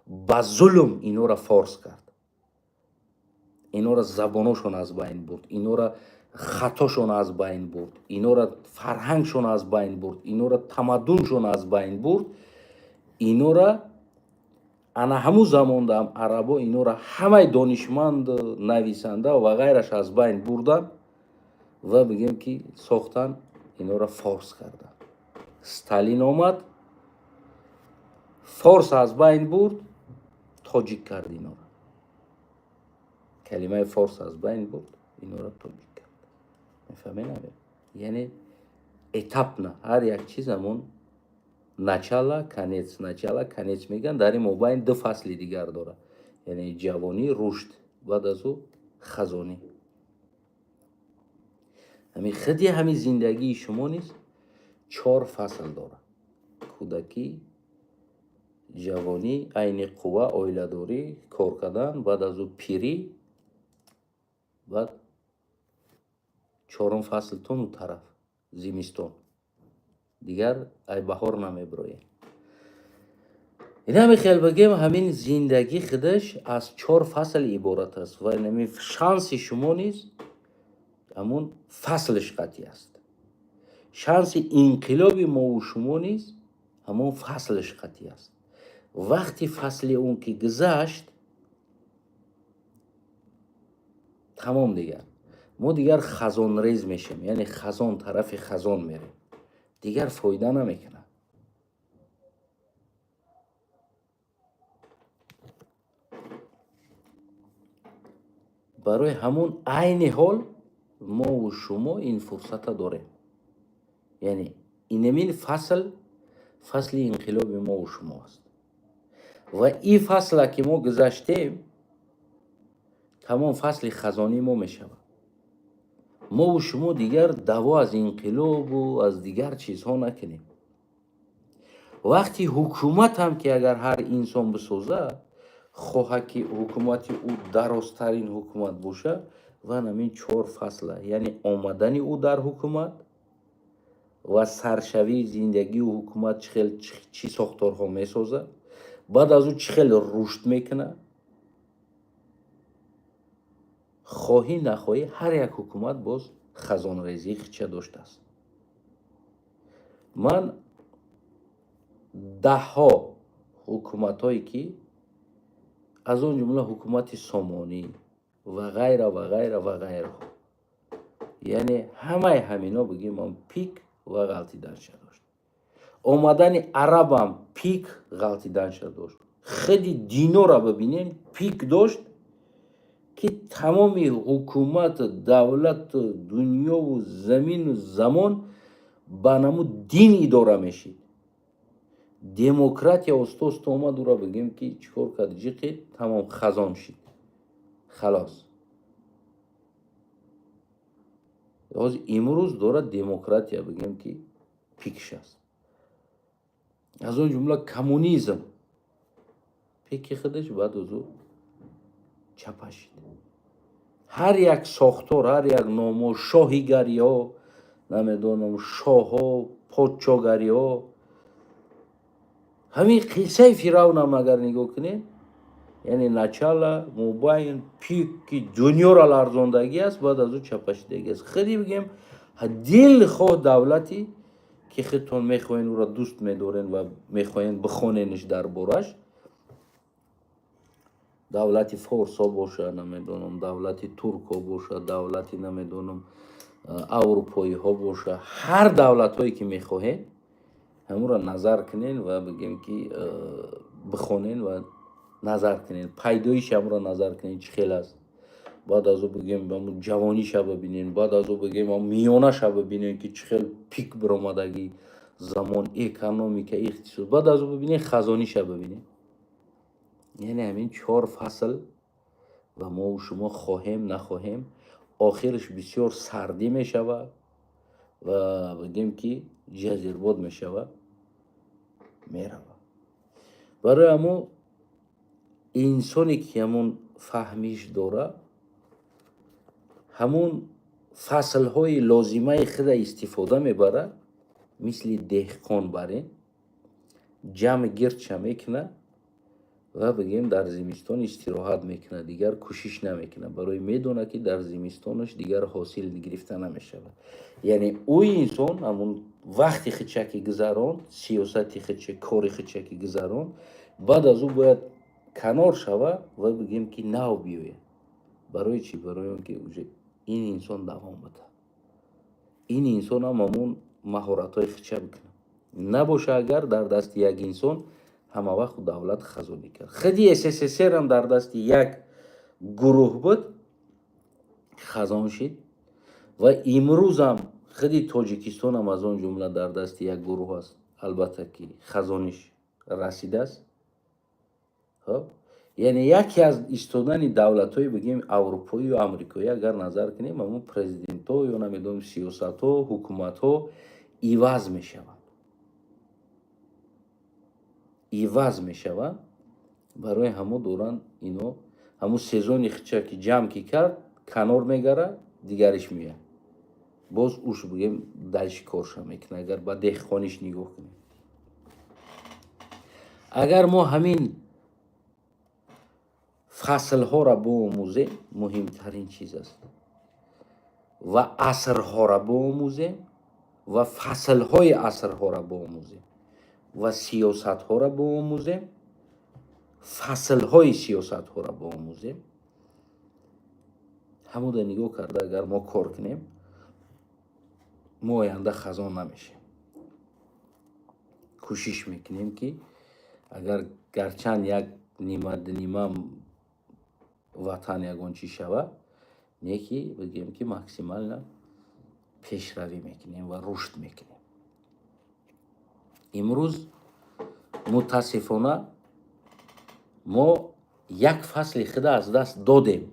Speaker 1: Ба зулм инора форс кард, инора забоношон аз байн бурд, инора хатошон аз байн бурд, инора фарҳангшон аз байн бурд, инора тамаддуншон аз байн бурд. Инора ана ҳамун замондаам арабо инора ҳамаи донишманд, нависанда ва ғайраш аз байн бурдан ва бигем ки сохтан, инора форс кардан. Сталин омад, форс аз байн бурд, тоҷик кард инора. Калимаи форс аз байн бурд, инора тоҷик кард. Мефаҳмед? Яъне этапно ҳар як чиз ҳамон начало, конец, начало, конец мегӯянд. Дар ин мобайн ду фасли дигар дорад, яъне ҷавонӣ, рушд, баъд аз ӯ хазонӣ. Ҳамин худи ҳамин зиндагии шумо низ чор фасл дорад: кӯдакӣ, ҷавонӣ, айни қувва, оиладорӣ, кор кардан, баъд аз ӯ пирӣ, баъд чорум фаслтон у тараф зимистон, дигар ай баҳор намебироем. Инами хел бигем, ҳамин зиндагӣ худаш аз чор фасл иборат аст ва инами шанси шумо низ ҳамун фаслиш қатъӣ аст. Шанси инқилоби мову шумо низ ҳамон фаслиш қатъӣ аст. Вақти фасли он ки гузашт, тамом, дигар мо дигар хазонрез мешем, яъне хазон тарафи хазон мерем, дигар фоида намекунад. Барои ҳамон айни ҳол мову шумо ин фурсата дорем, яъне инамин фасл фасли инқилоби мову шумо аст ва ин фасла ки мо гузаштем, тамом фасли хазонии мо мешавад. Мову шумо дигар даъво аз инқилобу аз дигар чизҳо накунем. Вақти ҳукумат ҳам ки агар ҳар инсон бисозад, хоҳад ки ҳукумати ӯ дарозтарин ҳукумат бошад, ва ҳамин чор фасла, яъне омадани ӯ дар ҳукумат ва саршавии зиндагии ҳукумат, чӣ хел чӣ сохторҳо месозад, баъд аз ӯ чӣ хел рушд мекунад. Хоҳӣ нахоҳӣ, ҳар як ҳукумат боз хазонрезии хича доштааст. Ман даҳҳо ҳукуматҳое ки аз он ҷумла ҳукумати Сомонӣ ва ғайра ва ғайра ва ғайраҳо, яъне ҳамаи ҳамино бигем, ман пик ва ғалтиданша дошт. Омадани арабам пик ғалтиданша дошт. Худи динора бибинем, пик дошт ки тамоми ҳукумат, давлату дунёву замину замон ба намуд дин идора мешид. Демократия оста оста омад, ура бигем ки чӣ кор кард, ҷиқид, тамом, хазон шид, халос. Ҳозир имрӯз дорад демократия бигем ки пикш аст. Аз он ҷумла коммунизм пики худаш баъд аз ӯ чапа шид. Ҳар як сохтор, ҳар як номо, шоҳигариҳо, намедонам, шоҳҳо, подшогариҳо, ҳамин қиссаи Фиравнам агар нигоҳ кунед, яъне начало, мобайн, пик ки дунёро ларзондагӣ аст, баъд аз ӯ чапашидагӣ аст. Худи бигем, дилхоҳ давлате ки худтон мехоҳен, ӯро дӯст медорен ва мехоҳен бихоненш дар бораш, давлати форсҳо боша, намедонам, давлати туркҳо боша, давлати, намедонам, аврупоиҳо боша, ҳар давлатҳое ки мехоҳед, ҳамонро назар кунен ва бигем ки бихонен ва назар кунен, пайдоиши ҳамонро назар кунен, чӣ хел аст. Баъд аз ӯ бигем, ҳамон ҷавониша бибинен, баъд аз ӯ бигем, ҳамон миёнаша бибинен ки чӣ хел пик биромадагӣ, замон, экономика, иқтисод, баъд аз ӯ бибинен, хазониша бибинен. Яъне ҳамин чор фасл ва мову шумо хоҳем нахоҳем, охираш бисёр сардӣ мешавад ва бигем ки ҷазирбод мешавад, меравад. Барои ҳамон инсоне ки ҳамон фаҳмиш дорад, ҳамон фаслҳои лозимаи худа истифода мебарад, мисли деҳқон барин ҷамъ гирдша мекунад. Ва бигем, дар зимистон истироҳат мекунад, дигар кӯшиш намекунад, барои медонад, ки дар зимистонаш дигар ҳосил гирифта намешавад. Яъне ӯ инсон ҳамун вақти худша ки гузаронд, сиёсати худша, кори худша ки гузаронд, баъд аз ӯ бояд канор шава ва бигем, ки нав биёяд. Барои чӣ? Барои он ки уже ин инсон давом буда, ин инсонам ҳамун маҳоратҳои худша бикунад. Набоша, агар дар дасти як инсон ҳама вақт давлат хазонӣ кард. Худи СССРам дар дасти як гурӯҳ буд, хазон шид, ва имрӯзам худи Тоҷикистонам аз он ҷумла дар дасти як гурӯҳ аст, албатта ки хазониш расидааст. Хоб, яъне яке аз истодани давлатҳои, бигем, аврупоию амрикоӣ агар назар кунем, ҳамун президентҳо ё намедонам, сиёсатҳо, ҳукуматҳо иваз мешаванд, иваз мешаванд. Барои ҳамо доранд ино ҳамун сезони худша ки ҷамъ ки кард, канор мегара, дигариш меяд, боз уш, бигем, дальше корша мекунад. Агар ба деҳқониш нигоҳ кунем, агар мо ҳамин фаслҳоро биомӯзем, муҳимтарин чиз аст, ва асрҳоро биомӯзем, ва фаслҳои асрҳоро биомӯзем, ва сиёсатҳоро биомӯзем, фаслҳои сиёсатҳоро биомӯзем, ҳамуда нигоҳ карда агар мо кор кунем, мо оянда хазон намешем. Кӯшиш мекунем, ки агар гарчанд як нима нима ватан ягон чӣ шава, не ки бигем, ки максимально пешравӣ мекунем ва рушд мекунем. Имрӯз мутаассифона мо як фасли худа аз даст додем,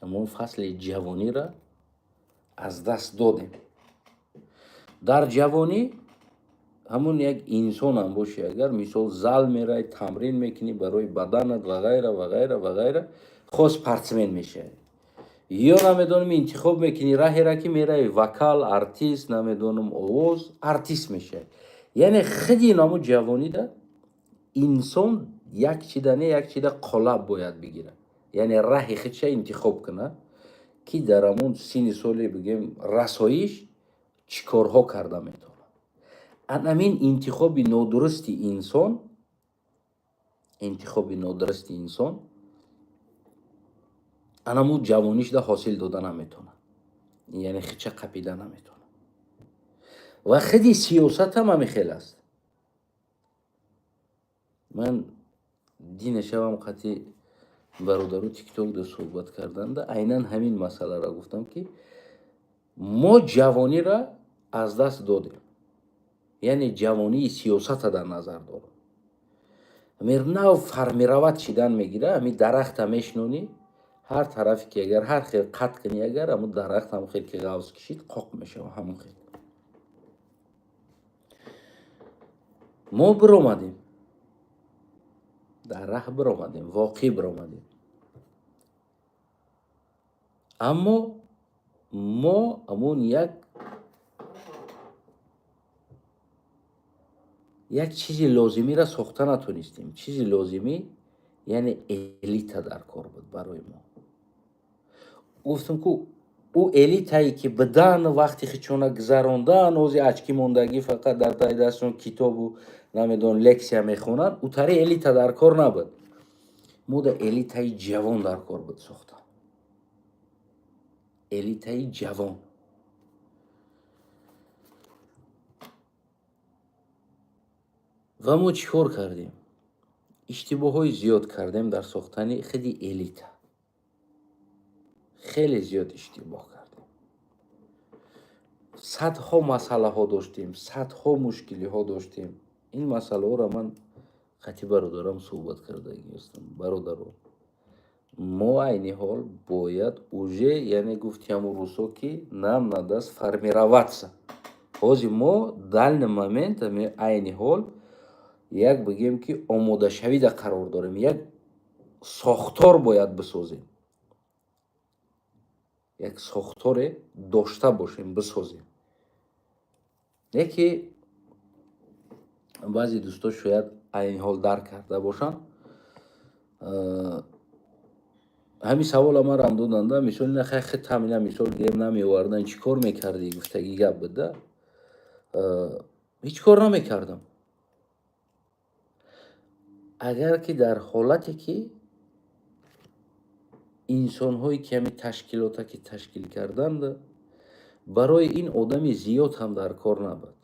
Speaker 1: ҳамон фасли ҷавониро аз даст додем. Дар ҷавонӣ ҳамун як инсонам бошӣ, агар мисол зал мерай, тамрин мекунӣ барои баданат ва ғайра, ва ғайра, ва ғайра, хос спортсмен мешавӣ ё намедонам, интихоб мекунӣ раҳеро, ки меравӣ вокал, артист, намедонам, овоз, артист мешавӣ. Яъне худи наму ҷавонида инсон як чида не, як чида қолаб бояд бигирад, яъне раҳи худша интихоб кунад, ки дар ҳамон синни соли, бигем, расоиш чӣ корҳо карда метавонад. Анамин интихоби нодурусти инсон, интихоби нодурусти инсон анаму ҷавонишда ҳосил дода наметавонад, яъне худша қапида наметавонад. Ва худи сиёсатам ҳамин хел аст. Ман дина шавам қати бародару тиктокда суҳбат карданда айнан ҳамин масъаларо гуфтам, ки мо ҷавониро аз даст додем, яъне ҷавонии сиёсата дар назар дорам. Нав формировать шидан мегира. Ҳамин дарахта мешинонӣ, ҳар тарафе ки агар ҳар хел қатъ кунӣ, агар ҳамун дарахт ҳамон хел ки ғавз кишид, қоқ мешава. Ҳамон хел мо биромадем, дар раҳ биромадем, воқеъ биромадем, аммо мо ҳамун як чизи лозимиро сохта натонистем. Чизи лозимӣ, яъне элита дар кор буд барои мо. Гуфтам, ку ӯ элитае ки бидан, вақти хичона гузарондан, ози очки мондагӣ, фақат дар таи дастшон китобу, намедонам, лексия мехонанд, ӯтари элита дар кор набуд. Мо да элитаи ҷавон дар кор буд сохта, элитаи ҷавон. Ва мо чӣ кор кардем? Иштибоҳҳои зиёд кардем дар сохтани худи элита, хеле зиёд иштибоҳ кардем. Садҳо масъалаҳо доштем, садҳо мушкилиҳо доштем. Ин масъалаҳоро ман қати бародарам суҳбат кардагӣ ҳастам. Бародаро, мо айни ҳол бояд уже, яъне гуфти ҳамун русо, ки нам надо сформироваться. Ҳозир мо данный момент, айни ҳол, як, бигем, ки омодашавида қарор дорем, як сохтор бояд бисозем, як сохторе дошта бошем, бисозем. Яке баъзе дӯсто шояд айни ҳол дарк карда бошанд. Ҳамин савола марам доданда, мисол, ина хай хит ҳамина мисол гирем, намеовардан, чӣ кор мекардӣ, гуфтагӣ гап буда. Ҳеҷ кор намекардам. Агар ки дар ҳолате ки инсонҳое ки ҳамин ташкилота ки ташкил карданд, барои ин одами зиёд ҳам дар кор набуд.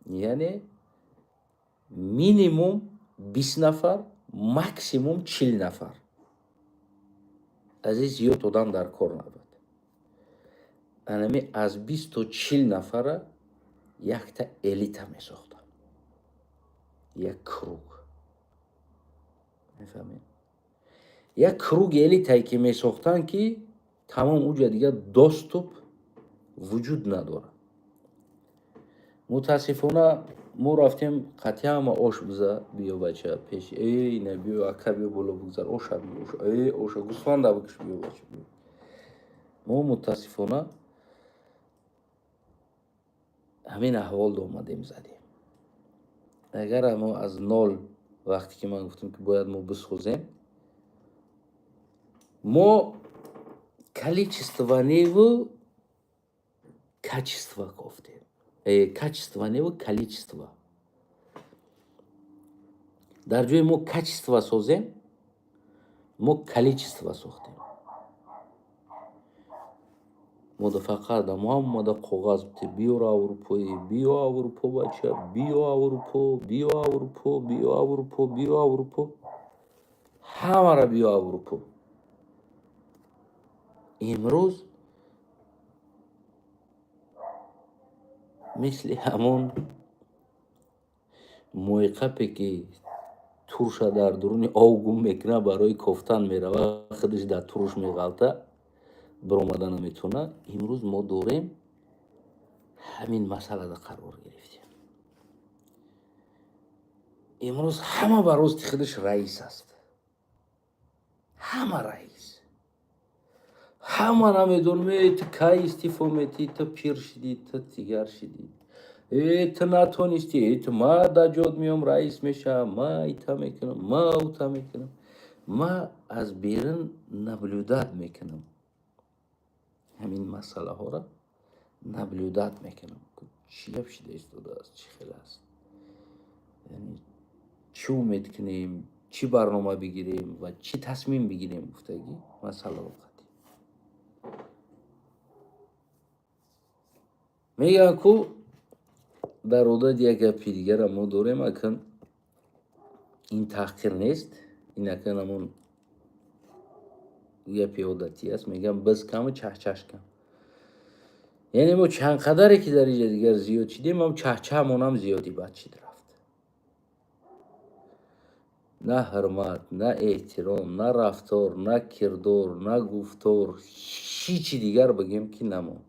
Speaker 1: Яъне минимум 20 нафар, максимум 40 нафар. Аз ин зиёд одам дар кор набуд. Анами аз 20 то 40 нафара якта элита месохтам. Як круг. Мефаҳмед? Як круги элитае ки месохтанд, ки тамом уҷа дигар доступ вуҷуд надорад. Мутаассифона, мо рафтем қатъи ҳама ош биза, биё, бача, пеш, э, ина биё, ака, биё, боло бигзар, оша биё, э, оша гӯсфанда бикш, биё, бача, биё. Мо мутаассифона ҳамин аҳвол омадем, задем. Агар мо аз нол, вақте ки ман гуфтам, ки бояд мо бисозем, мо количество неву качество кофтем, качество неву количество. Дар ҷои мо качество созем, мо количество сохтем. Мо фақат ҳамада коғаз биёр, аврупоӣ биё, аврупо, бача, биё, аврупо биё, аврупо биё, аврупо биё, аврупо, ҳамаро биё, аврупо. Имрӯз мисли ҳамон моҳиқапе, ки турша дар дуруни ов гум мекунад, барои кофтан меравад, худаш дар туруш меғалта, биромада наметавонад. Имрӯз мо дорем, ҳамин масъалада қарор гирифтем. Имрӯз ҳама ба рости худаш раис аст, ҳама раис, ҳама намедонам. Э, ту кай истифо метӣ? Ту пир шидӣ, ту дигар шидӣ, э, ту натонистӣ, э, ту ма дар ҷод меом, раис мешавам, ма ита мекунам, ма ута мекунам. Ма аз берун наблюдать мекунам, ҳамин масъалаҳоро наблюдать мекунам, чӣ гап шида истодааст, чӣ хел аст, яъне чӣ умед кунем, чӣ барнома бигирем ва чӣ тасмим бигирем, гуфтагӣ масъаларо қатъӣ мегӯянд, ку дар одат як гапи дигарам мо дорем. Акн ин таҳқир нест, ин акн ҳамон гапи одатӣ аст. Мегӯям, биз каму чаҳчаш кам. Яъне мо чанд қадаре ки дар инҷа дигар зиёд шидем, ҳам чаҳчаҳамонам зиёдӣ бад шид рафт. На ҳурмат, на эҳтиром, на рафтор, на кирдор, на гуфтор, ҳичи дигар бигем, ки намонд.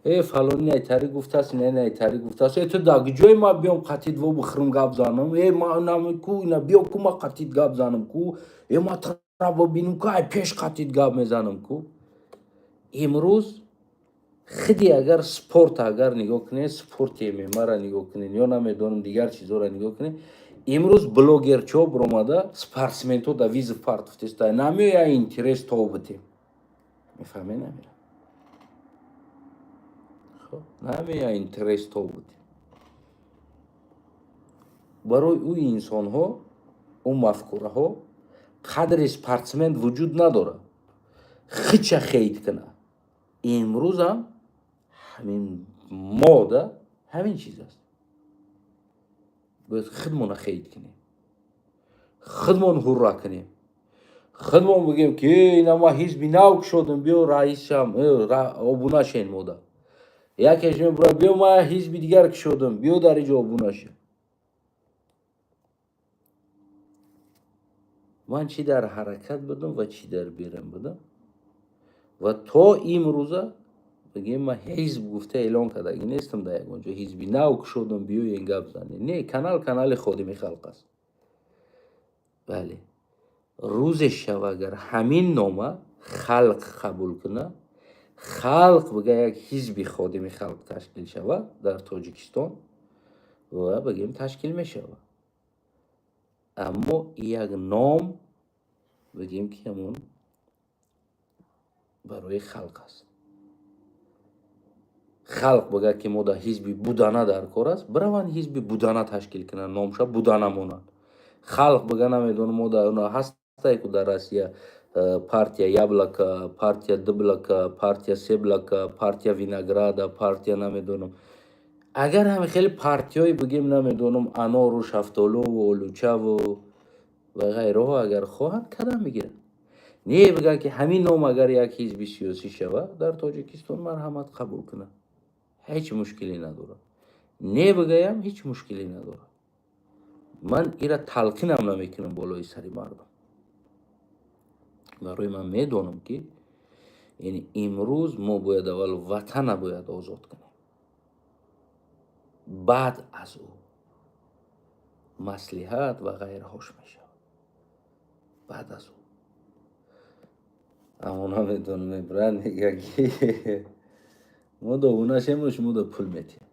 Speaker 1: Э, фалони найтарӣ гуфтааст, ина найтарӣ гуфтааст. Э, ту дар ҷои ма биём, қатид во бихӯрам, гап занам? Э, ма ку, ина биё ку, ма қатид гап занам ку. Э, ма тра бинам ку, ай пеш қатид гап мезанам ку. Имрӯз хиди агар спорт агар нигоҳ кунед, спорти ММА-ра нигоҳ кунед ё намедонам, дигар чизҳоро нигоҳ кунед, имрӯз блогерчиҳо биромада спортсменҳо да вызов партофтеста, намеоя, интерес то битем, мефаҳмед, намера, намеоя, интерес то битем. Барои ӯ инсонҳо, ӯ мафкураҳо қадри спортсмен вуҷуд надорад, хича хейт кунад. Имрӯзам ҳамин мода ҳамин чиз аст. Бояд худмона хейт кунем, худмон ҳурра кунем, худмон бигем, ки ина ма ҳизби нав кушодам, биё, раисшам, обуна шен. Мода якеш мебурад, биё, ма ҳизби дигар кушодам, биё, дар инҷо обуна шен. Ман чӣ дар ҳаракат будам ва чӣ дар берун будам ва то имрӯза, бигем, ман ҳизб гуфта эълон кардагӣ нестам дар ягон ҷо, ҳизби нав кушодам, биёен, гап занем. Не, канал канали ходими халқ аст. Бале, рӯзе шава, агар ҳамин нома халқ қабул кунад, халқ бига, як ҳизби ходими халқ ташкил шавад дар Тоҷикистон ва бигем, ташкил мешавад. Аммо як ном бигем, ки ҳамон барои халқ аст. Халқ бигӯяд, ки мо дар ҳизби Будана дар кор аст, бираванд, ҳизби Будана ташкил кунанд, номша Будана монанд. Халқ бига, намедонам, мо дар ҳастае ку дар Россия партия Яблоко, партия Дблока, партия Себлока, партия Винограда, партия намедонам. Агар ҳами хеле партиёи бигем, намедонам, анору шафтолуву олучаву ва ғайраҳо агар хоҳанд, кадам мегиранд. Не, бигӯянд, ки ҳамин ном агар як ҳизби сиёсӣ шавад дар Тоҷикистон, марҳамат, қабул кунад, ҳеҷ мушкиле надорад. Не бигӯям, ҳеҷ мушкиле надорад. Ман ира талқинам намекунам болои сари мардум. Барои ман медонам, ки яъне имрӯз мо бояд аввал ватана бояд озод кунем, баъд аз ӯ маслиҳат ва ғайраҳош мешавад. Баъд аз ӯ аммо намедонам, мебиранд, мегӯяд, ки мо обуна шем, мо шумо да пул метиҳем,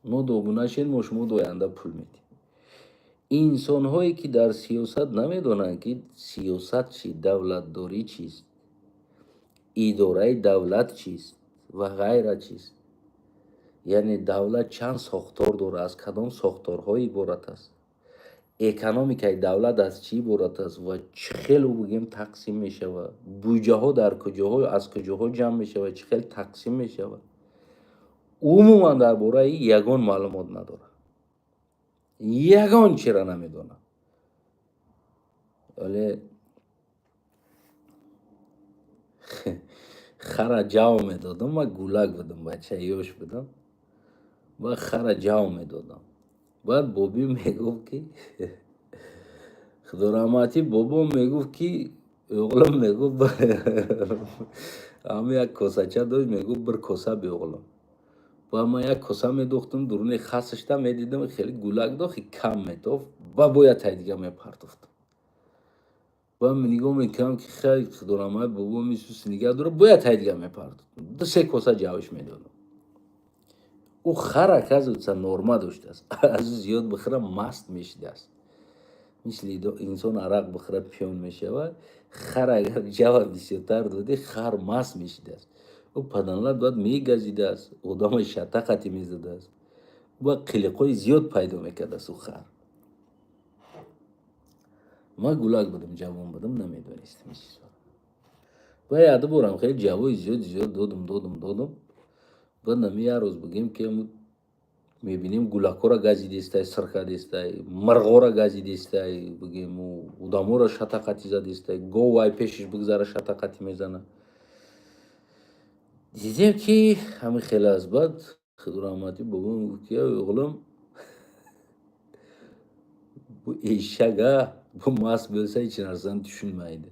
Speaker 1: мо обуна шем, мо шумо оянда пул метиҳем. Инсонҳое, ки дар сиёсат намедонанд, ки сиёсат чи, давлатдорӣ чист, идораи давлат чист ва ғайра чист, яъне давлат чанд сохтор дорад, аз кадом сохторҳо иборат аст, экономикаи давлат аз чӣ иборат аст ва чӣ хелу бигем тақсим мешавад, буҷаҳо дар куҷоҳо, аз куҷоҳо ҷамъ мешавад, чӣ хел тақсим мешавад, умуман дар бораи ягон маълумот надорад, ягон чиро намедонад. Вале хара ҷав медодам. Ман гулак будам, бача ёш будам ва хара ҷав медодам. Баъд бобӣ мегуфт, ки худораҳматӣ, бобом мегуфт, ки оғлам, мегуфт, ҳама як косача дошт, мегуфт: «Бір коса биоғлам». Баъд ман як коса медохтам, дуруни хасашта медидам, хеле гулак дохт, кам метофт, ба бояд тай дига мепартофтам. Баъд нигоҳ мекардам, ки хай, худораҳмат, бобом исус нигаҳ дора, бояд тай дига мепартофтам, ду се коса ҷавиш медодам. Ӯ хар, оказывается, норма доштааст, аз ӯ зиёд бихӯра, маст мешидааст. Мисли инсон арақ бихӯра, пиён мешавад, хар агар ҷава бисёртар додӣ, хар маст мешидааст. Ӯ паданлат бояд мегазидааст, одама шатақати мезадааст, ба қилиқҳои зиёд пайдо мекардааст ӯ хар. Ман гулак будам, ҷавон будам, намедонистам ин чизҳоро. Ба яду борам хеле ҷавои зиёд зиёд додум, додум, додум. Баъд нами як рӯз бигем, ки мебинем, гулакҳоро газидестай, сиркадестай, мирғоро газидестай, бигем, одаморо шатақати задестай, гов ай пешиш бигзара, шатақати мезана. Дидем, ки ҳамин хеле аст. Баъд худораҳматӣ бобом гуфт, ки оғлам, bu eshak a, bu mast bo'lsa, hech narsani tushunmaydi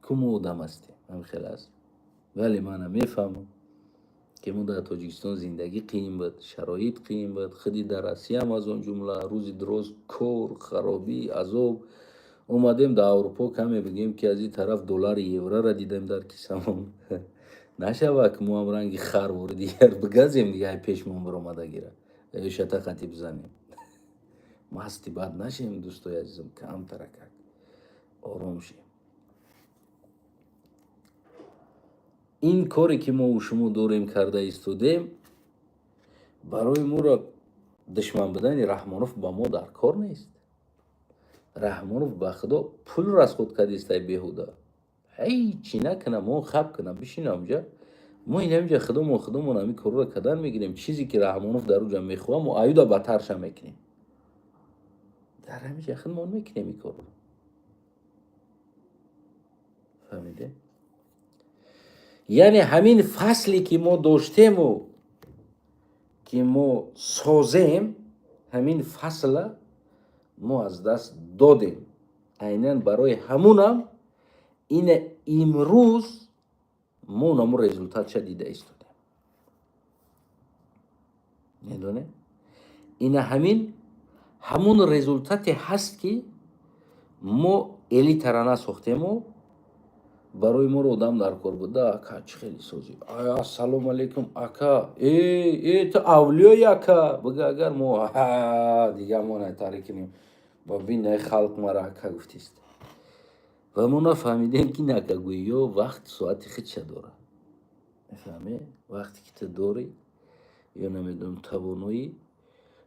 Speaker 1: ку, мо одам ҳастем, ҳамин хел аст. Вале мана мефаҳмам, ки мо дар Тоҷикистон зиндагӣ қиин буд, шароит қиин буд, худи дар Россиям аз он ҷумла рӯзи дуроз кор, харобӣ, азоб. Омадем дар Аврупо, каме бигем, ки аз ин тараф доллари, евроро дидем дар кисамон. Нашавад, ки мо ҳам ранги хар вориди дигар бигазем, дига ай пешмон биромада гира ё шатақати бизанем, масти бад нашем. Дӯстои азизам, камтаракак ором шем. Ин коре, ки мо шумо дорем, карда истодем, барои моро душман будани Раҳмонов ба мо дар кор нест. Раҳмонов ба худо пул расход кардистай беҳуда, ҳечи накунам, мо хаб кунам, бишинам ҷа. Мо инамиҷа худомон худомон ҳамин корро кардан мегирем. Чизе, ки Раҳмонов дар уҷа мехоҳам, мо аюда батарша мекунем, дар ҳамиҷа худмон мекунем ин корро. Фаҳмиде? Яъне ҳамин фасле, ки мо доштему, ки мо созем, ҳамин фасла мо аз даст додем. Айнан барои ҳамунам ина имрӯз мо намо результатша дида истодем. Медонед, ина ҳамин ҳамун результате ҳаст, ки мо элитара насохтему. Барои моро одам дар кор буда. Ака, чӣ хеле созӣ? Ассалому алайкум, ака. Э, э, ту авлиёи, ака, бига. Агар мо дига мо найтари кунем ба бинаи халқ, мара ака гуфтист. Ва мо нафаҳмидем, ки акагӯиё вақт соати худша дорад. Мефаҳме, вақте ки ту дорӣ ё намедонам, тавоноӣ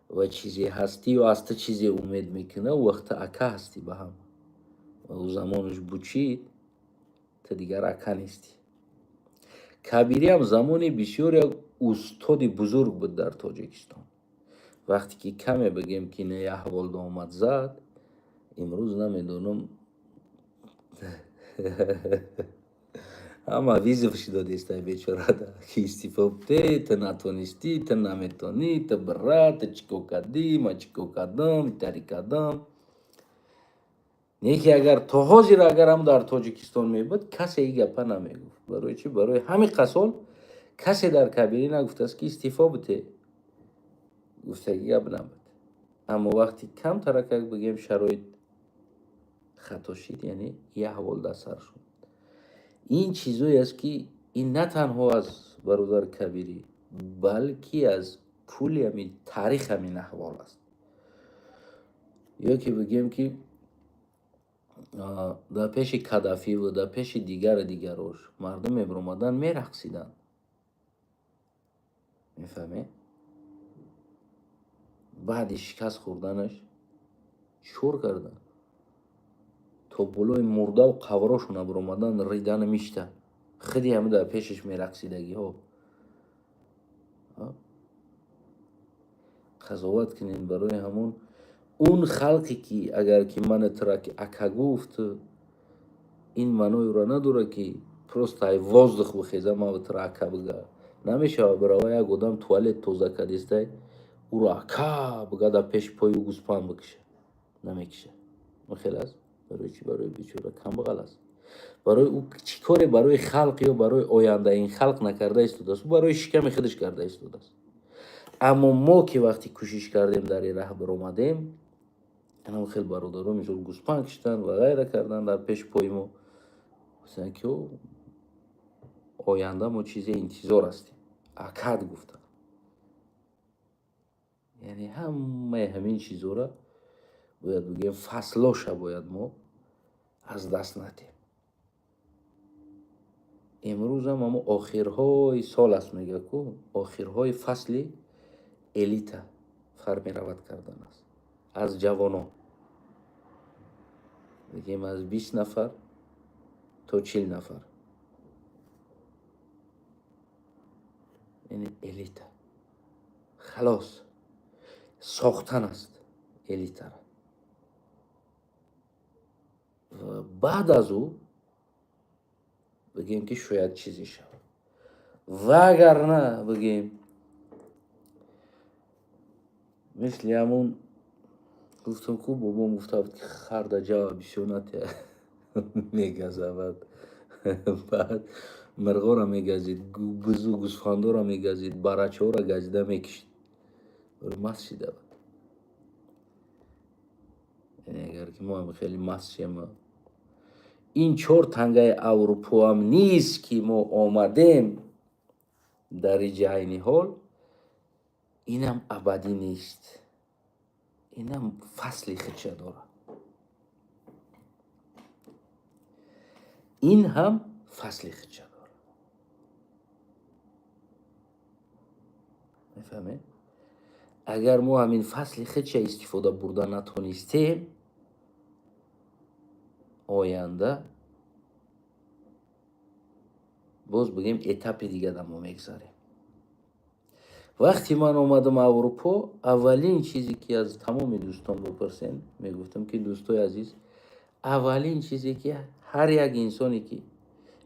Speaker 1: ва чизе ҳастӣ ё аз ту чизе умед мекунад, ӯ вақт ту ака ҳастӣ ба ҳама. Ва ӯ замонаш бучид, ту дигар ака нестӣ. Кабириам замони бисёр як устоди бузург буд дар Тоҷикистон. Вақте ки каме бигем, ки не, аҳвол омад зад, имрӯз намедонам, ҳама вызов шидодестай бечорада, ки истифо бте, ту натонистӣ, ту наметонӣ, ту бира, ту чӣ кор кардӣ, ман чӣ кор кардам, итари кардам. Не ки агар то ҳозир, агар ҳам дар Тоҷикистон мебуд, касе и гапа намегуфт. Барои чӣ? Барои ҳамин қасол касе дар Кабирӣ нагуфтааст, ки истифо бите. Гуфтаги гап набуд. Аммо вақти камтаракак, бигем, шароит хато шид, яъне як аҳвол дар сар шуд. Ин чизое аст, ки ин на танҳо аз бародар Кабирӣ, балки аз кулли ҳамин таърих ҳамин аҳвол аст. Ё ки бигем, ки дар пеши Кадафиву дар пеши дигару дигарош мардум мебиромаданд, мерақсиданд. Мефаҳмед, баъди шикаст хӯрданаш чӣ кор карданд? То болои мурдаву қаброшона биромадан, ридану миштанд. Худи ҳами дар пешаш мерақсидагиҳо. Қазоват кунед. Барои ҳамон он халқе, ки агар ки мана тура ки ака гуфт, ин маъноеро надорад, ки просто ай воздух бихеза, ман тура ака бига намешава. Бирава, як одам туалет тоза кардистай, ӯро ака бига, дар пеши пои ӯ гӯспанд бикиша, намекиша. Хел аст. Барои чӣ? Барои бечора камбағал аст. Барои ӯ чӣ коре барои халқ ё барои ояндаи ин халқ накарда истодааст? Ӯ барои шиками худаш карда истодааст. Аммо мо ки вақте кӯшиш кардем, дар ин раҳ биромадем, анам хел бародаро, мисол, гӯспанд киштанд ва ғайра карданд дар пеши пои мо, гуфтанд, ки оянда мо чизе интизор ҳастем, акад гуфтанд. Яъне ҳамаи ҳамин чизҳоро бояд, бигӯем, фаслоша бояд мо аз даст надиҳем. Имрӯзам ҳамо охирҳои сол аст, мега ку, охирҳои фасли элита формировать кардан аст аз ҷавонон, бигем, аз 20 нафар то 40 нафар, яъне элита халос сохтан аст элитара. Ва баъд аз ӯ, бигем, ки шояд чизе шавад. Вагарна, бигем, мисли ҳамун гуфтам ку, бобом гуфта буд, ки харда ҷава бисёр натия, мегазавад. Баъд мирғоро мегазид, бузу гӯсфандоро мегазид, барачаҳоро газида мекишид, маст шида буд. Яъне агар ки мо ҳам хеле маст шем, ин чор тангаи Аврупоам низ, ки мо омадем дар иҷи айни ҳол, инам абадӣ нест, инам фасли худша дорад, ин ҳам фасли худша дорад. Мефаҳмед, агар мо ҳамин фасли худша истифода бурда натонистем, оянда боз, бигем, этапи дигара мо мегзарем. Вақте ман омадам Аврупо, аввалин чизе ки, аз тамоми дӯстон бипурсем, мегуфтам, ки дӯстои азиз, аввалин чизе ки ҳар як инсоне, ки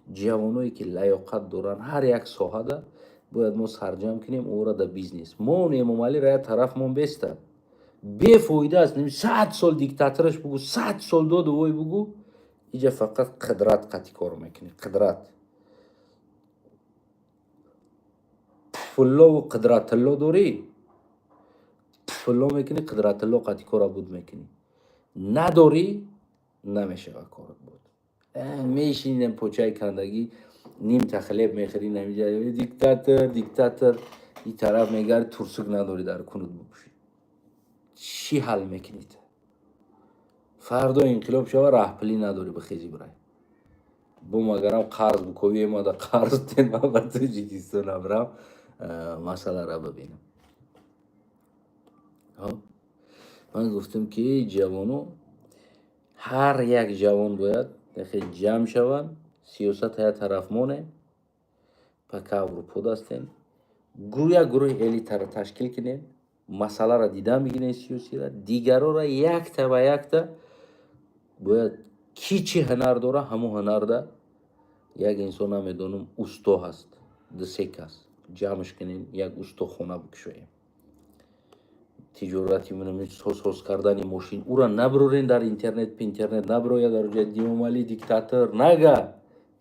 Speaker 1: ҷавоное ки лаёқат доранд, ҳар як соҳада бояд мо сарҷам кунем, ӯро дар бизнес. Мо Эмомалиро як тараф мон беста, бефоида аст. 100 сол диктатораш бугӯ, 100 сол доду вой бугӯ, иҷа фақат қудрат қатъи кор мекунӣ. Қудрат, пуллову қудратилло дорӣ, пулло мекунӣ, қудратилло қатъи кора буд мекунӣ, надорӣ, намешава корот буд. Мешинем почаи кандагӣ, нимта хлеб мехӯрӣ, намиҷа диктатор, диктатор. И тараф мегард, турсук надорӣ дар кунут бупӯшӣ. Чӣ ҳал мекунед? Фардо инқилоб шава, раҳпулӣ надорӣ, бихези бирай. Бо магарам қарз буковӣ омада, қарз тен, ман ба Тоҷикистон абрам, масъаларо бибинам. Ман гуфтам, ки ҷавоно, ҳар як ҷавон бояд ҷамъ шаванд, сиёсат я тараф монем, пока Аврупо дастем, як гурӯҳи элитаро ташкил кунем, масъаларо дидан бигирем, сиёсиро, дигарора якта ба якта бояд, ки чӣ ҳунар дора, ҳамон ҳунарда. Як инсон, намедонам, усто ҳаст, ду-се кас ҷамъш кунем, як устохона бикушоем, тиҷорати соз кардани мошин. Ура набурорен дар интернет, интернет набурояд, дар ҷои Димомалӣ диктатор нага,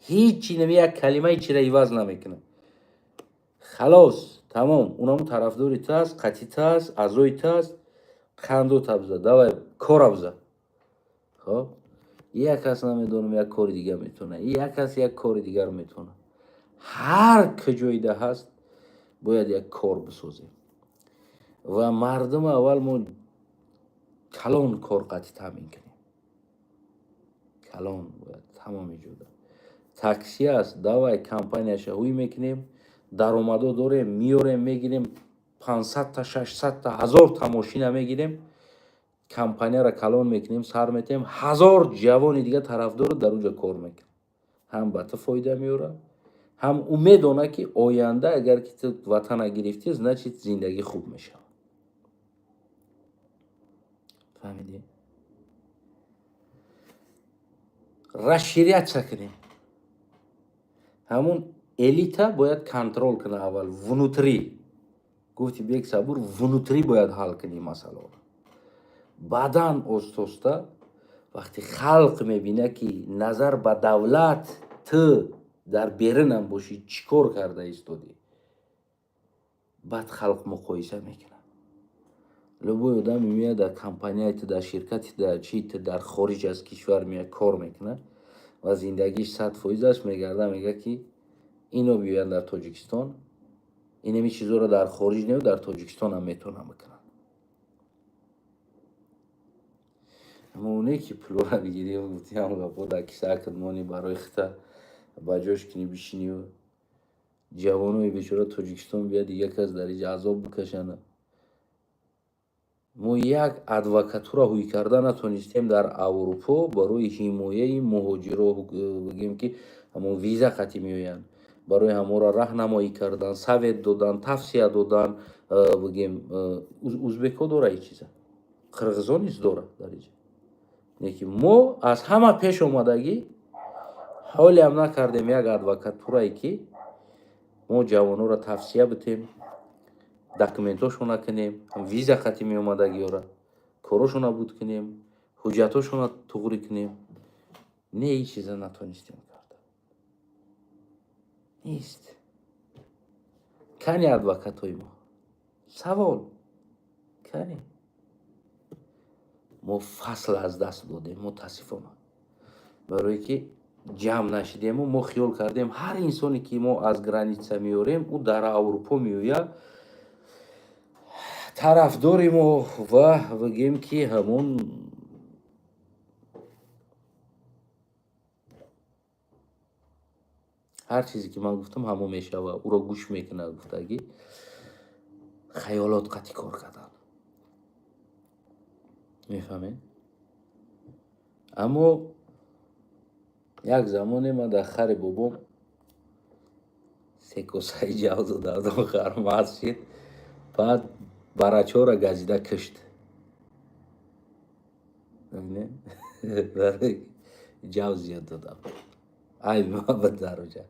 Speaker 1: ҳичи нами, як калимаи чира иваз намекунад. Халос, тамом. Унаму тарафдори ту аст, қатъи ту аст, аъзои ту аст. Қандо табза, давай кора биза. Хоб, як кас, намедонам, як кори дигар метавона, як кас як кори дигар метавона. Ҳар куҷоида ҳаст, бояд як кор бисозем ва мардум аввал мо калон кор қатъи таъмин кунем. Калон бояд тамоми ҷода такси аст, давай компанияша ҳуй мекунем, даромадо дорем, меорем, мегирем 500-та, 600-та, 1000-та мошина мегирем, компанияро калон мекунем, сар метаҳем, 1000 ҷавони дига тарафдору дар уҷа кор мекунад. Ҳам ба ту фоида меорад, ҳам ӯ медонад, ки оянда агар ки ту ватана гирифтӣ, значит, зиндагӣ хуб мешавад. Фаҳмидӣ? Расширяться кунем. Ҳамун элита бояд контрол кунад аввал внутри. Гуфти Бек Сабур, внутри бояд ҳал кунӣ масъаларо. Баъдан остоста, вақте халқ мебинад, ки назар ба давлат ту дар берунам бошӣ, чӣ кор карда истодӣ, баъд халқ муқоиса мекунад. Любой одаме меяд дар компанияи ту, дар ширкати, дар чи ту дар хориҷ аз кишвар меяд, кор мекунад ва зиндагиш 100% аст, мегарда, мегӯяд, ки ино биёянд дар Тоҷикистон, инами чизоро дар хориҷ не, дар Тоҷикистон ҳам метавонам бикунам. Аммо оне ки пулора бигирӣ, гуфти, ҳам гапо дар кисаакат монӣ, барои хита ба ҷош кунӣ, бишинӣ, ҷавонои бечора Тоҷикистон биёяд, дигар кас дар иҷа азоб бикашанд. Мо як адвокатура ҳуй карда натонистем дар Аврупо барои ҳимояи муҳоҷиро, бигем, ки ҳамон виза қатъӣ меоянд, барои ҳамонро раҳнамоӣ кардан, совет додан, тавсия додан. Бигем, узбекҳо дора ин чиза, қирғизо низ дорад дар иҷа, лекин мо аз ҳама пеш омадагӣ ҳолиам накардем як адвокатурае, ки мо ҷавононро тавсия битем, документошона кунем, виза қатъӣ меомадагиёра корошона буд кунем, ҳуҷҷатошона туғрӣ кунем. Не, ин чиза натонистем карда. Нест. Кани адвокатҳои мо? Савол: кани? Мо фасл аз даст додем, мутаассифона, барое ки ҷамъ нашидему. Мо хиёл кардем, ҳар инсоне ки мо аз граница меорем, ӯ дар Аврупо меояд, тарафдори мо ва бигем, ки ҳамон ҳар чизе ки ман гуфтам, ҳамон мешава, ӯро гӯш мекунад, гуфтагӣ хаёлот қатъи кор кардан. Мефаҳмед? Аммо як замоне ман дар хари бобом се косаи ҷав додам, хар маст шид, баъд барачора газида кишт, ҷав зиёд додам. Айби ман буд дар оҷа.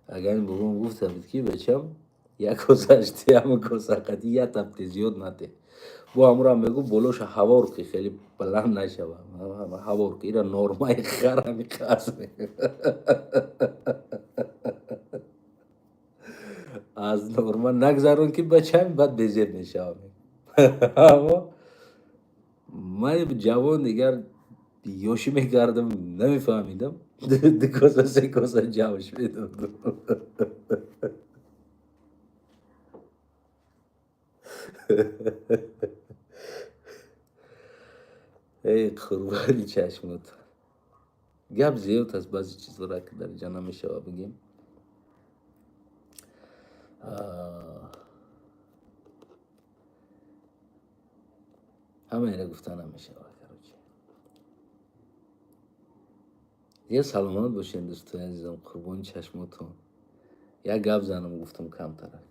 Speaker 1: Агар бобом гуфта буд, ки бачам, як косаш те, ҳамн коса қати як тапте зиёд нате. Бо ҳамура мегӯ, болоша ҳавор ки, хеле баланд нашава, ҳавор ки, ира нормаи хар ҳами қас. Аз норма нагзарон, ки бачам, баъд безеб мешавам. Аммо ман ҷавон дигар. Ёшӣ мекардам, намефаҳмидам, 2 коса, 3 коса ҷавш медодам. Эй, қурбони чашмотон. Гап зиёд аст, баъзе чизҳоро ки дар инҷа намешава бигем. Ҳамаеро гуфта намешава, короче. Дигар саломат бошед, дӯстои азизам, қурбони чашмотон. Як гап занам гуфтам камтарак.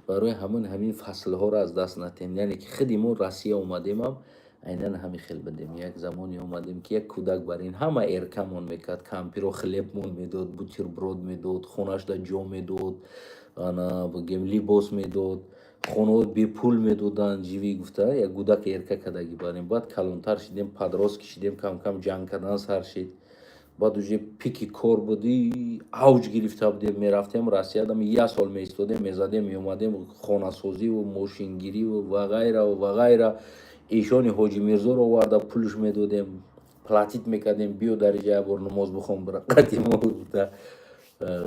Speaker 1: Барои ҳамон ҳамин фаслҳоро аз даст натем. Яъне ки худи мо Россия омадемам, айнан ҳамин хел будем. Як замоне омадем, ки як кӯдак бар ин ҳама эркамон мекард, кампиро хлебмон медод, бутерброд медод, хонашда ҷо медод, ана бигем либос медод, хонаҳо бепул медоданд, живӣ гуфта, як гӯдак эрка кардагӣ барем. Баъд калонтар шидем, подростки шидем, кам-кам ҷанг кардан сар шид. Баъд уже пики кор буди, авҷ гирифта будем, мерафтем Россиядам, як сол меистодем, мезадем, меомадем, хонасозиву мошингириву ва ғайраву ва ғайра. Эшони Ҳоҷи Мирзоро оварда пулш медодем, платить мекардем, биё дар инҷа як бор намоз бихон, баракати мо гуфта.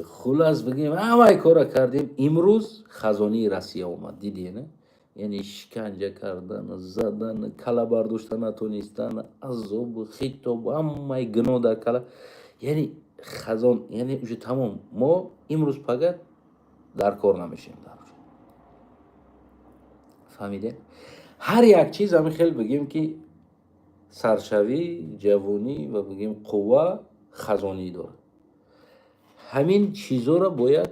Speaker 1: Хулас бигем, ҳамаи корро кардем. Имрӯз хазонии Россия омад, дидӣ, не? Яъне шиканҷа кардан, задан, кала бардошта натонистан, азобу хитобу ҳамаи гуноҳ дар кала. Яъне хазон, яъне уже тамом. Мо имрӯз пага дар кор намешем дар. Фаҳмидед? Ҳар як чиз ҳамин хел бигем ки саршавӣ, ҷавонӣ ва бигем қувва хазонӣ дорад. Ҳамин чизоро бояд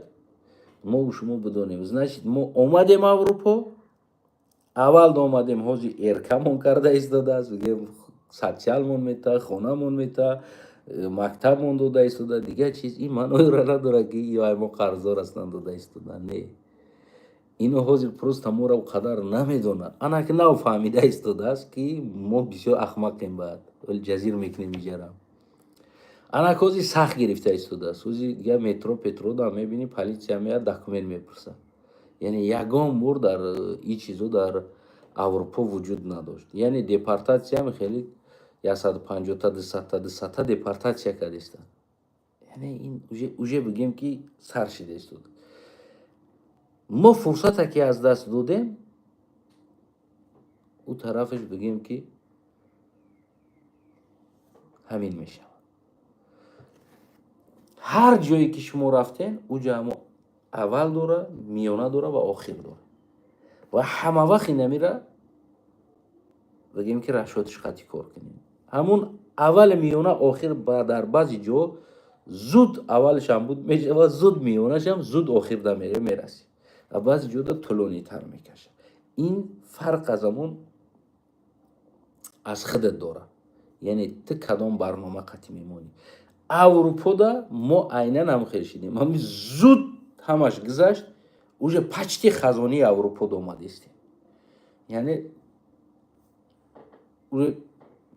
Speaker 1: мо шумо бидонем. Значит, мо омадем Аврупо, аввал омадем, ҳозир эркамон карда истодааст, бигем социалмон мета, хонамон мета, мактабмон дода истода, дигар чиз ин маъноеро надорад, ки ё мо қарздор ҳастанд дода истода. Не. Ино ҳозир просто моро қадар намедонад. Ана ки нав фаҳмида истодааст, ки мо бисёр ахмақем, баъд вале ҷазир мекунем иҷарам. Ана ки ҳозир сахт гирифта истодааст. Ҳозир дигар метро петро дам мебинӣ, полиция меяд, документ мепурсад. Яъне ягон бор дар ин чизо дар Аврупо вуҷуд надошт. Яъне депортатсиям хеле 150-та, 200-та, 200-та депортатсия кардистанд. Яъне ин уже бигем ки сар шида истода. Мо фурсате ки аз даст додем, ӯ тарафаш бигем ки ҳамин мешавад. Ҳар ҷое ки шумо рафтен, ӯ ҷа ҳамо аввал дора, миёна дора ва охир дора. Ва ҳама вақт инамира бигем ки расчётиш қатъи кор кунем. Ҳамун аввали, миёна, охир дар баъзе ҷо зуд аввалашам буд мешавад, зуд миёнашам, зуд охирда мерасӣ. Ва баъзе ҷода тӯлонитар мекашад. Ин фарқ аз ҳамон аз худат дорад. Яъне ту кадом барнома қатъи мемонӣ. Аврупода мо айнан ҳам хел шидем. Ҳами зуд ҳамаш гузашт, уже почти хазонии Аврупода омадистем. Яъне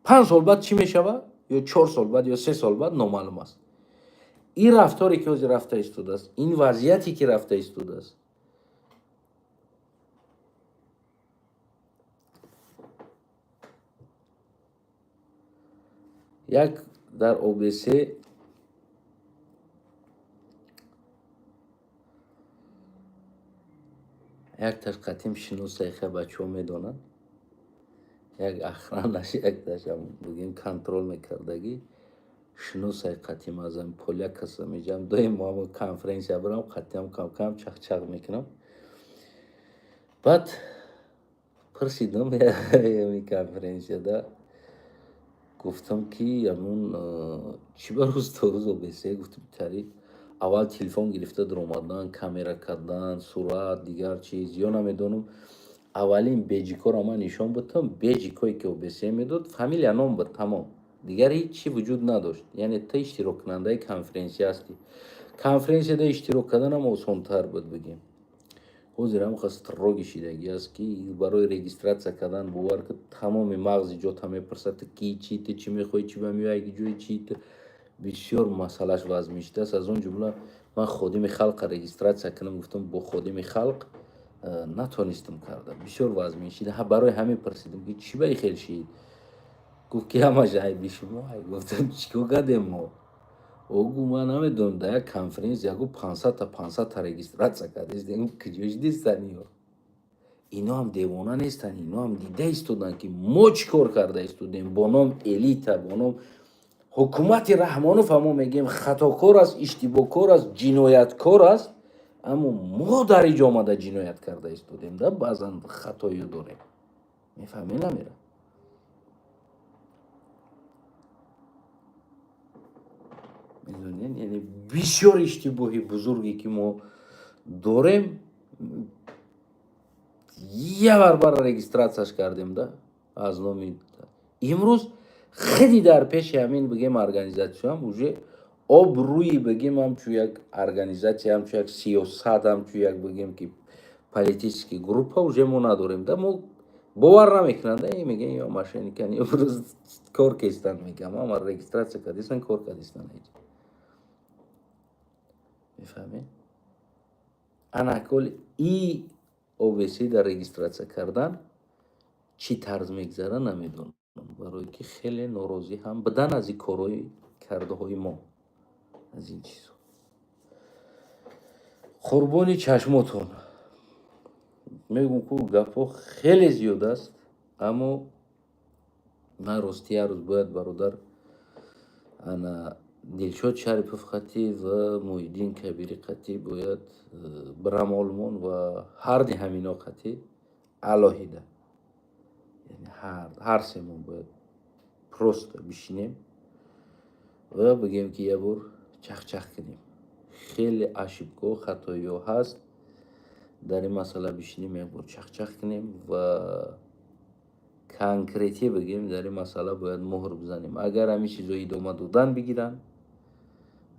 Speaker 1: 5 сол баъд чӣ мешавад? Ё 4 сол баъд, ё 3 сол баъд номаълум аст. Ин рафторе ки ҳозир рафта истодааст, ин вазъияте ки рафта истодааст, як дар ОБС якташ қатим шиносайха, бачаҳо медонанд, як охранаш, якташам бигем контроль мекардагӣ, шиносай қатим аз ами поляк каса меҷам, доим мо ҳамо конференсия барам, қатиам кам-кам чақ-чақ мекунам. Баъд пурсидам ами конференсияда, гуфтам ки ҳамун чӣ ба рӯз то рӯз ОБС, гуфтам, тари аввал телефон гирифта дуромадан, камера кардан, сурат, дигар чиз, ё намедонам, аввалин бейджикҳоро ман нишон будам, бейджикҳое ки ОБС медод, фамилия, ном буд, тамом. Дигар ҳеҷ чӣ вуҷуд надошт. Яъне ту иштироккунандаи конференсия ҳастӣ. Конференсияда иштирок карданам осонтар буд, бигем. Ҳозир ҳам строгий шидагӣ аст, ки барои регистрация кардан, бовар кун, тамоми мағзи ҷота мепурсад: ту ки, чӣ, ту чӣ мехоҳӣ, чӣ ба меояй, ҷои чӣ, ту бисёр масъалаш вазмин шудааст. Аз он ҷумла ман ходими халқа регистрация кунам гуфтам, бо ходими халқ натонистам карда, бисёр вазмин шид. Барои ҳамин пурсидам, ки чӣ ба и хел шид. Гуфт, ки ҳамаш айби шумо. Гуфтам, чӣ кор кардем мо? Ӯ гуфт, ман намедонам, дар як конференсия, гуфт, 500-та 500-та регистрация кардестем, куҷош дистан ино? Ино ҳам девона нестанд, ино ҳам дида истоданд, ки мо чӣ кор карда истодем бо ном элита, бо ном ҳукумати Раҳмонов. Мо мегӯем, хатокор аст, иштибоҳкор аст, ҷинояткор аст, аммо мо дар иҷо омада ҷиноят карда истодем да, баъзан хатоё дорем. Мефаҳмед, намера? Медонед, яъне бисёр иштибоҳи бузурге, ки мо дорем, я барбара регистрацияш кардем да аз номи. Имрӯз хеле дар пеши ҳамин, бигем, организатсияам уже обрӯи, бигем, ҳамчун як организатсия, ҳамчун як сиёсат, ҳамчун як, бигем, ки политический группа уже мо надорем да. Мо бовар намекунанд да, мегӯян, ё мошенникан, ё кор кестанд. Мегӯям, ама регистрация кардистан, кор кардистан. Мефаҳмед? Анакол и ОВС дар регистрация кардан чӣ тарз мегзара, намедонам, барое ки хеле норозӣ ҳам будан аз ин корҳои кардаҳои мо, аз ин чизҳо. Қурбони чашмотон, мегӯм, ку гапҳо хеле зиёд аст, аммо ман рости як рӯз бояд бародар ана Дилшод Шарипов қатӣ ва Муҳиддин Кабирӣ қатӣ бояд бирам Олмон ва ҳарди ҳамино қатӣ алоҳида, ҳар семон бояд просто бишинем ва бигӯем, ки як бор чахчах кунем. Хеле ошибкаҳо, хатоиҳо ҳаст дар ин масъала. Бишинем, як бор чахчах кунем ва конкретно бигӯем, дар ин масъала бояд муҳр бизанем. Агар ҳамин чизҳо идома додан бигиранд,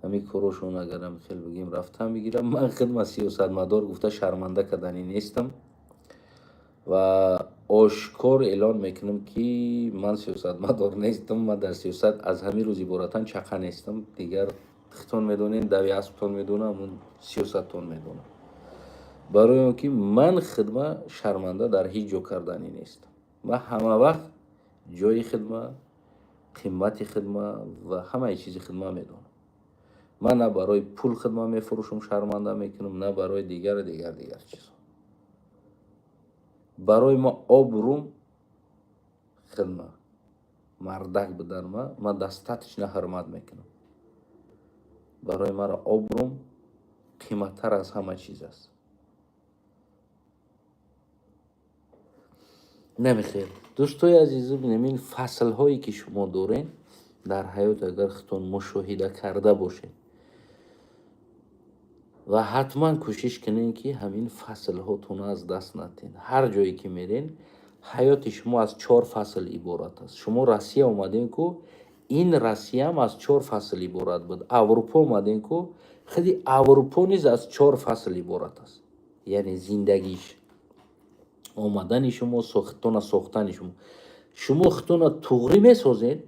Speaker 1: ҳамин корошон агарам хел, бигем, рафтан бигирам, ман хидма сиёсатмадор гуфта шарманда карданӣ нестам ва ошкор эълон мекунам, ки ман сиёсатмадор нестам. Ман дар сиёсат аз ҳамин рӯз иборатан чақа нестам. Дигар хитон медонед, дави асптон медонам, сиёсаттон медонам, барои он ки ман хидма шарманда дар ҳеҷ ҷо карданӣ нестам. Ман ҳама вақт ҷои хидма, қимати хидма ва ҳамаи чизи хидма медонам. Ман на барои пул хидма мефурӯшам, шарманда мекунам, на барои дигар дигар дигар чизҳо. Барои ма обрӯм хидма, мардак будан ма достаточно ҳурмат мекунам. Барои маро обрӯм қиматтар аз ҳама чиз аст. Намехел, дӯстои азизу, ин фаслҳое, ки шумо доред дар ҳаёт, агар худтон мушоҳида карда бошед ва ҳатман кӯшиш кунед, ки ҳамин фаслҳотонро аз даст надиҳед. Ҳар ҷое ки мерен, ҳаёти шумо аз чор фасл иборат аст. Шумо Россия омадем ку, ин Россияам аз чор фасл иборат буд. Аврупо омадем ку, худи Аврупо низ аз чор фасл иборат аст. Яъне зиндагиш, омадани шумо, худтона сохтани шумо. Шумо худтона туғрӣ месозед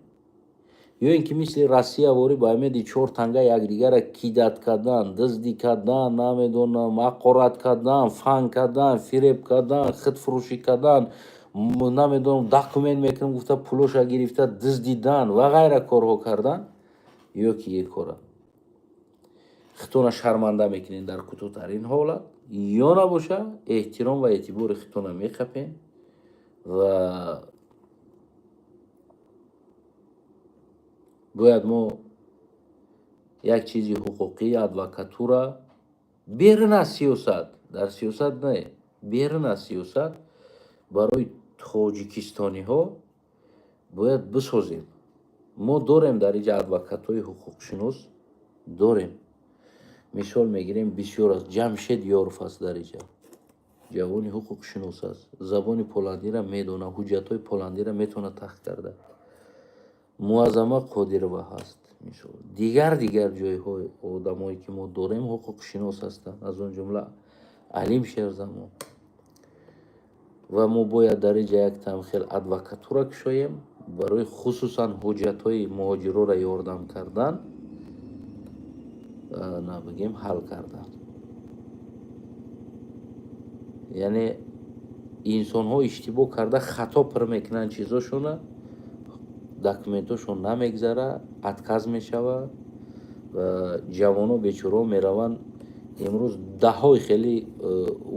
Speaker 1: ё ин ки мисли Россия ворӣ ба умеди чор танга якдигарро кидать кардан, дуздӣ кардан, намедонам, ҳақорат кардан, фан кардан, фиреб кардан, худфурӯшӣ кардан, намедонам, документ мекунам гуфта, пулоша гирифта дуздидан ва ғайра корҳо кардан, ё ки е кора худтона шарманда мекунед дар кӯтоҳтарин ҳолат, ё набоша эҳтиром ва эътибори худтона меқапед. Ва бояд мо як чизи ҳуқуқӣ, адвокатура берун аз сиёсат, дар сиёсат не, берун аз сиёсат барои тоҷикистониҳо бояд бисозем. Мо дорем дар инҷа адвокатҳои ҳуқуқшинос дорем. Мисол мегирем, бисёр аст. Ҷамшед Ёров аст дар инҷа, ҷавони ҳуқуқшинос аст, забони поландиро медонад, ҳуҷҷатҳои поландиро метавонад таҳқиқ карда. Муаззама Қодирова ҳаст, мисол, дигар дигар ҷойҳо одамое, ки мо дорем, ҳуқуқшинос ҳастанд, аз он ҷумла Алим Шерзамон. Ва мо бояд дар инҷа як тамхел адвокатура кушоем барои хусусан ҳуҷҷатҳои муҳоҷироро ёрдам кардан, набигем, ҳал кардан. Яъне инсонҳо иштибоҳ карда, хато пур мекунанд чизошона. Документошон намегзара, отказ мешавад ва ҷавоно бечораҳо мераванд. Имрӯз даҳҳои хеле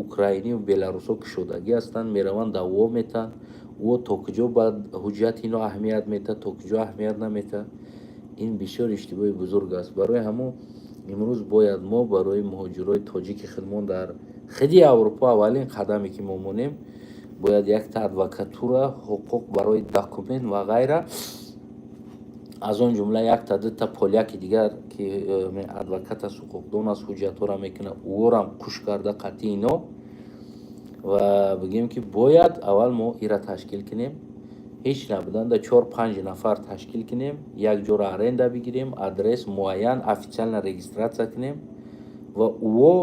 Speaker 1: украинию беларусҳо кушодагӣ ҳастанд, мераванд, даво метаҳанд. Ӯ то куҷо ба ҳуҷҷати ино аҳамият метаҳад, то куҷо аҳамият наметаҳад? Ин бисёр иштибоҳи бузург аст. Барои ҳамон имрӯз бояд мо барои муҳоҷирои тоҷики худмон дар хиди Аврупо аввалин қадаме, ки мо монем, бояд якта адвокатура, ҳуқуқ барои документ ва ғайра, аз он ҷумла якта дута поляки дигар, ки адвокат аст, ҳуқуқдон аст, ҳуҷҷатҳоро мекунад, ӯорам куш карда қатъи ино ва бигӯем, ки бояд аввал мо ира ташкил кунем. Ҳеҷ набуданда чор панҷ нафар ташкил кунем, як ҷоро аренда бигирем, адрес муайян, официально регистрация кунем ва ӯо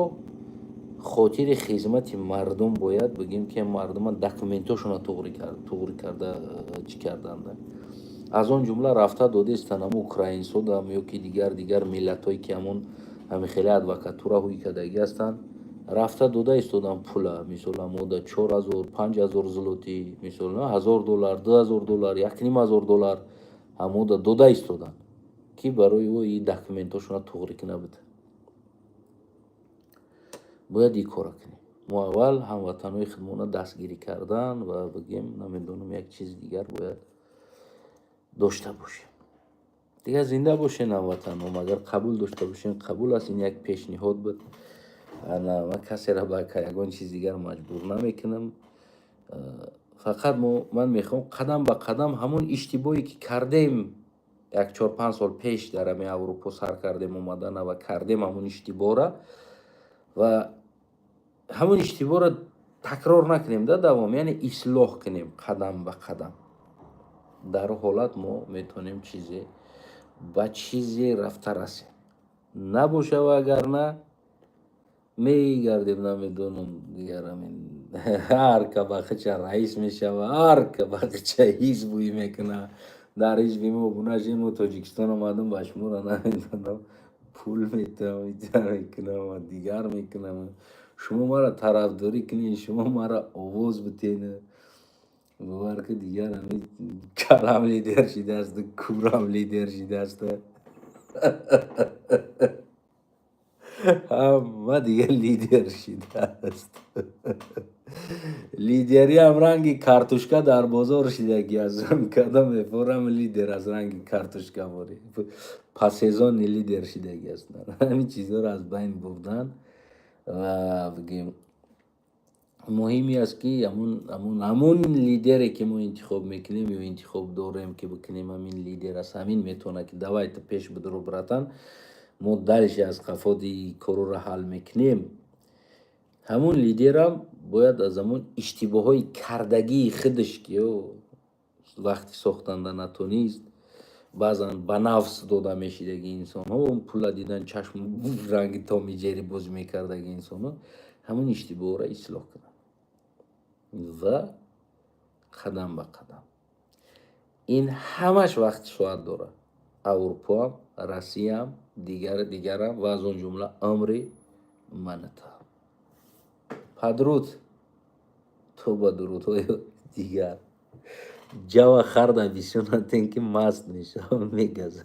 Speaker 1: хотири хизмати мардум бояд бигӯем, ки мардума документошонро туғри карда чӣ карданда. Аз он ҷумла рафта додестан ҳамун украинсодам ё ки дигар миллатҳое, ки ҳамун ҳамин хеле адвокатура ҳуй кардагӣ ҳастанд, рафта дода истодан пула. Мисол, ҳамода 4000, 5000 злоти, мисол, 1000 доллар, 2000 доллар, 1500 доллар ҳамода дода истодан, ки барои ӯ и документошонро туғри куна буда. Бояд ин кора кунем мо. Аввал ҳамватанҳои худмонро дастгирӣ кардан ва бигем, намедонам, як чизи дигар бояд дошта бошем. Дигар зинда бошен, ҳамватанҳом. Агар қабул дошта бошем, қабул аст. Ин як пешниҳод буд. Ман касеро ба ягон чизи дигар маҷбур намекунам. Фақат ман мехоҳам қадам ба қадам ҳамон иштибоҳе, ки кардем як 4-5 сол пеш, дар ҳамин Аврупо сар кардем омадана ва кардем ҳамон иштибоҳра ва ҳамон иштибоҳро такрор накунем да давом, яъне ислоҳ кунем қадам ба қадам. Дар ҳолат мо метавонем чизе ба чизе рафта расем. Набошава, агар на мегардем, намедонам, дигар ҳамин ҳар ка ба хича раис мешава, ҳар ка ба хича ҳизб ӯй мекуна. Дар ҳизби мо бунашем, мо Тоҷикистон омадам, ба шуморо, намедонам, пул метавам, мекунам ва дигар мекунам, шумо маро тарафдорӣ кунед, шумо маро овоз битен. Бовар ки, дигар ҳамин калам лидер шидааст, курам лидер шидааст, ҳама дигар лидер шидааст. Лидериам ранги картошка дар бозор шидаги аст. Кадом мефорам, лидер аз ранги картошка ворӣ по сезонный лидер шидаги аст. Ҳамин чизҳоро аз байн бурдан ва бигем, муҳиме аст, ки ҳамун лидере, ки мо интихоб мекунем ё интихоб дорем, ки бикунем, ҳамин лидер аст, ҳамин метавонад, ки давайте, пеш бидро, братан, мо дальше аз қафоди корро ҳал мекунем. Ҳамун лидерам бояд аз ҳамун иштибоҳҳои кардагии худаш, ки вақти сохтанда натонист, баъзан ба нафс дода мешидаги инсонҳо, пула дидан чашм ранги Томи Ҷери бозӣ мекардаги инсонҳо, ҳамун иштибоҳро ислоҳ кунанд ва қадам ба қадам. Ин ҳамаш вақти соат дорад. Аврупоам, Россияам, дигар дигарам ва аз он ҷумла умри маната. Падруд, то ба дурудҳои дигар. Ҷава харда бисёр натен, ки маст мешавам, мегаза.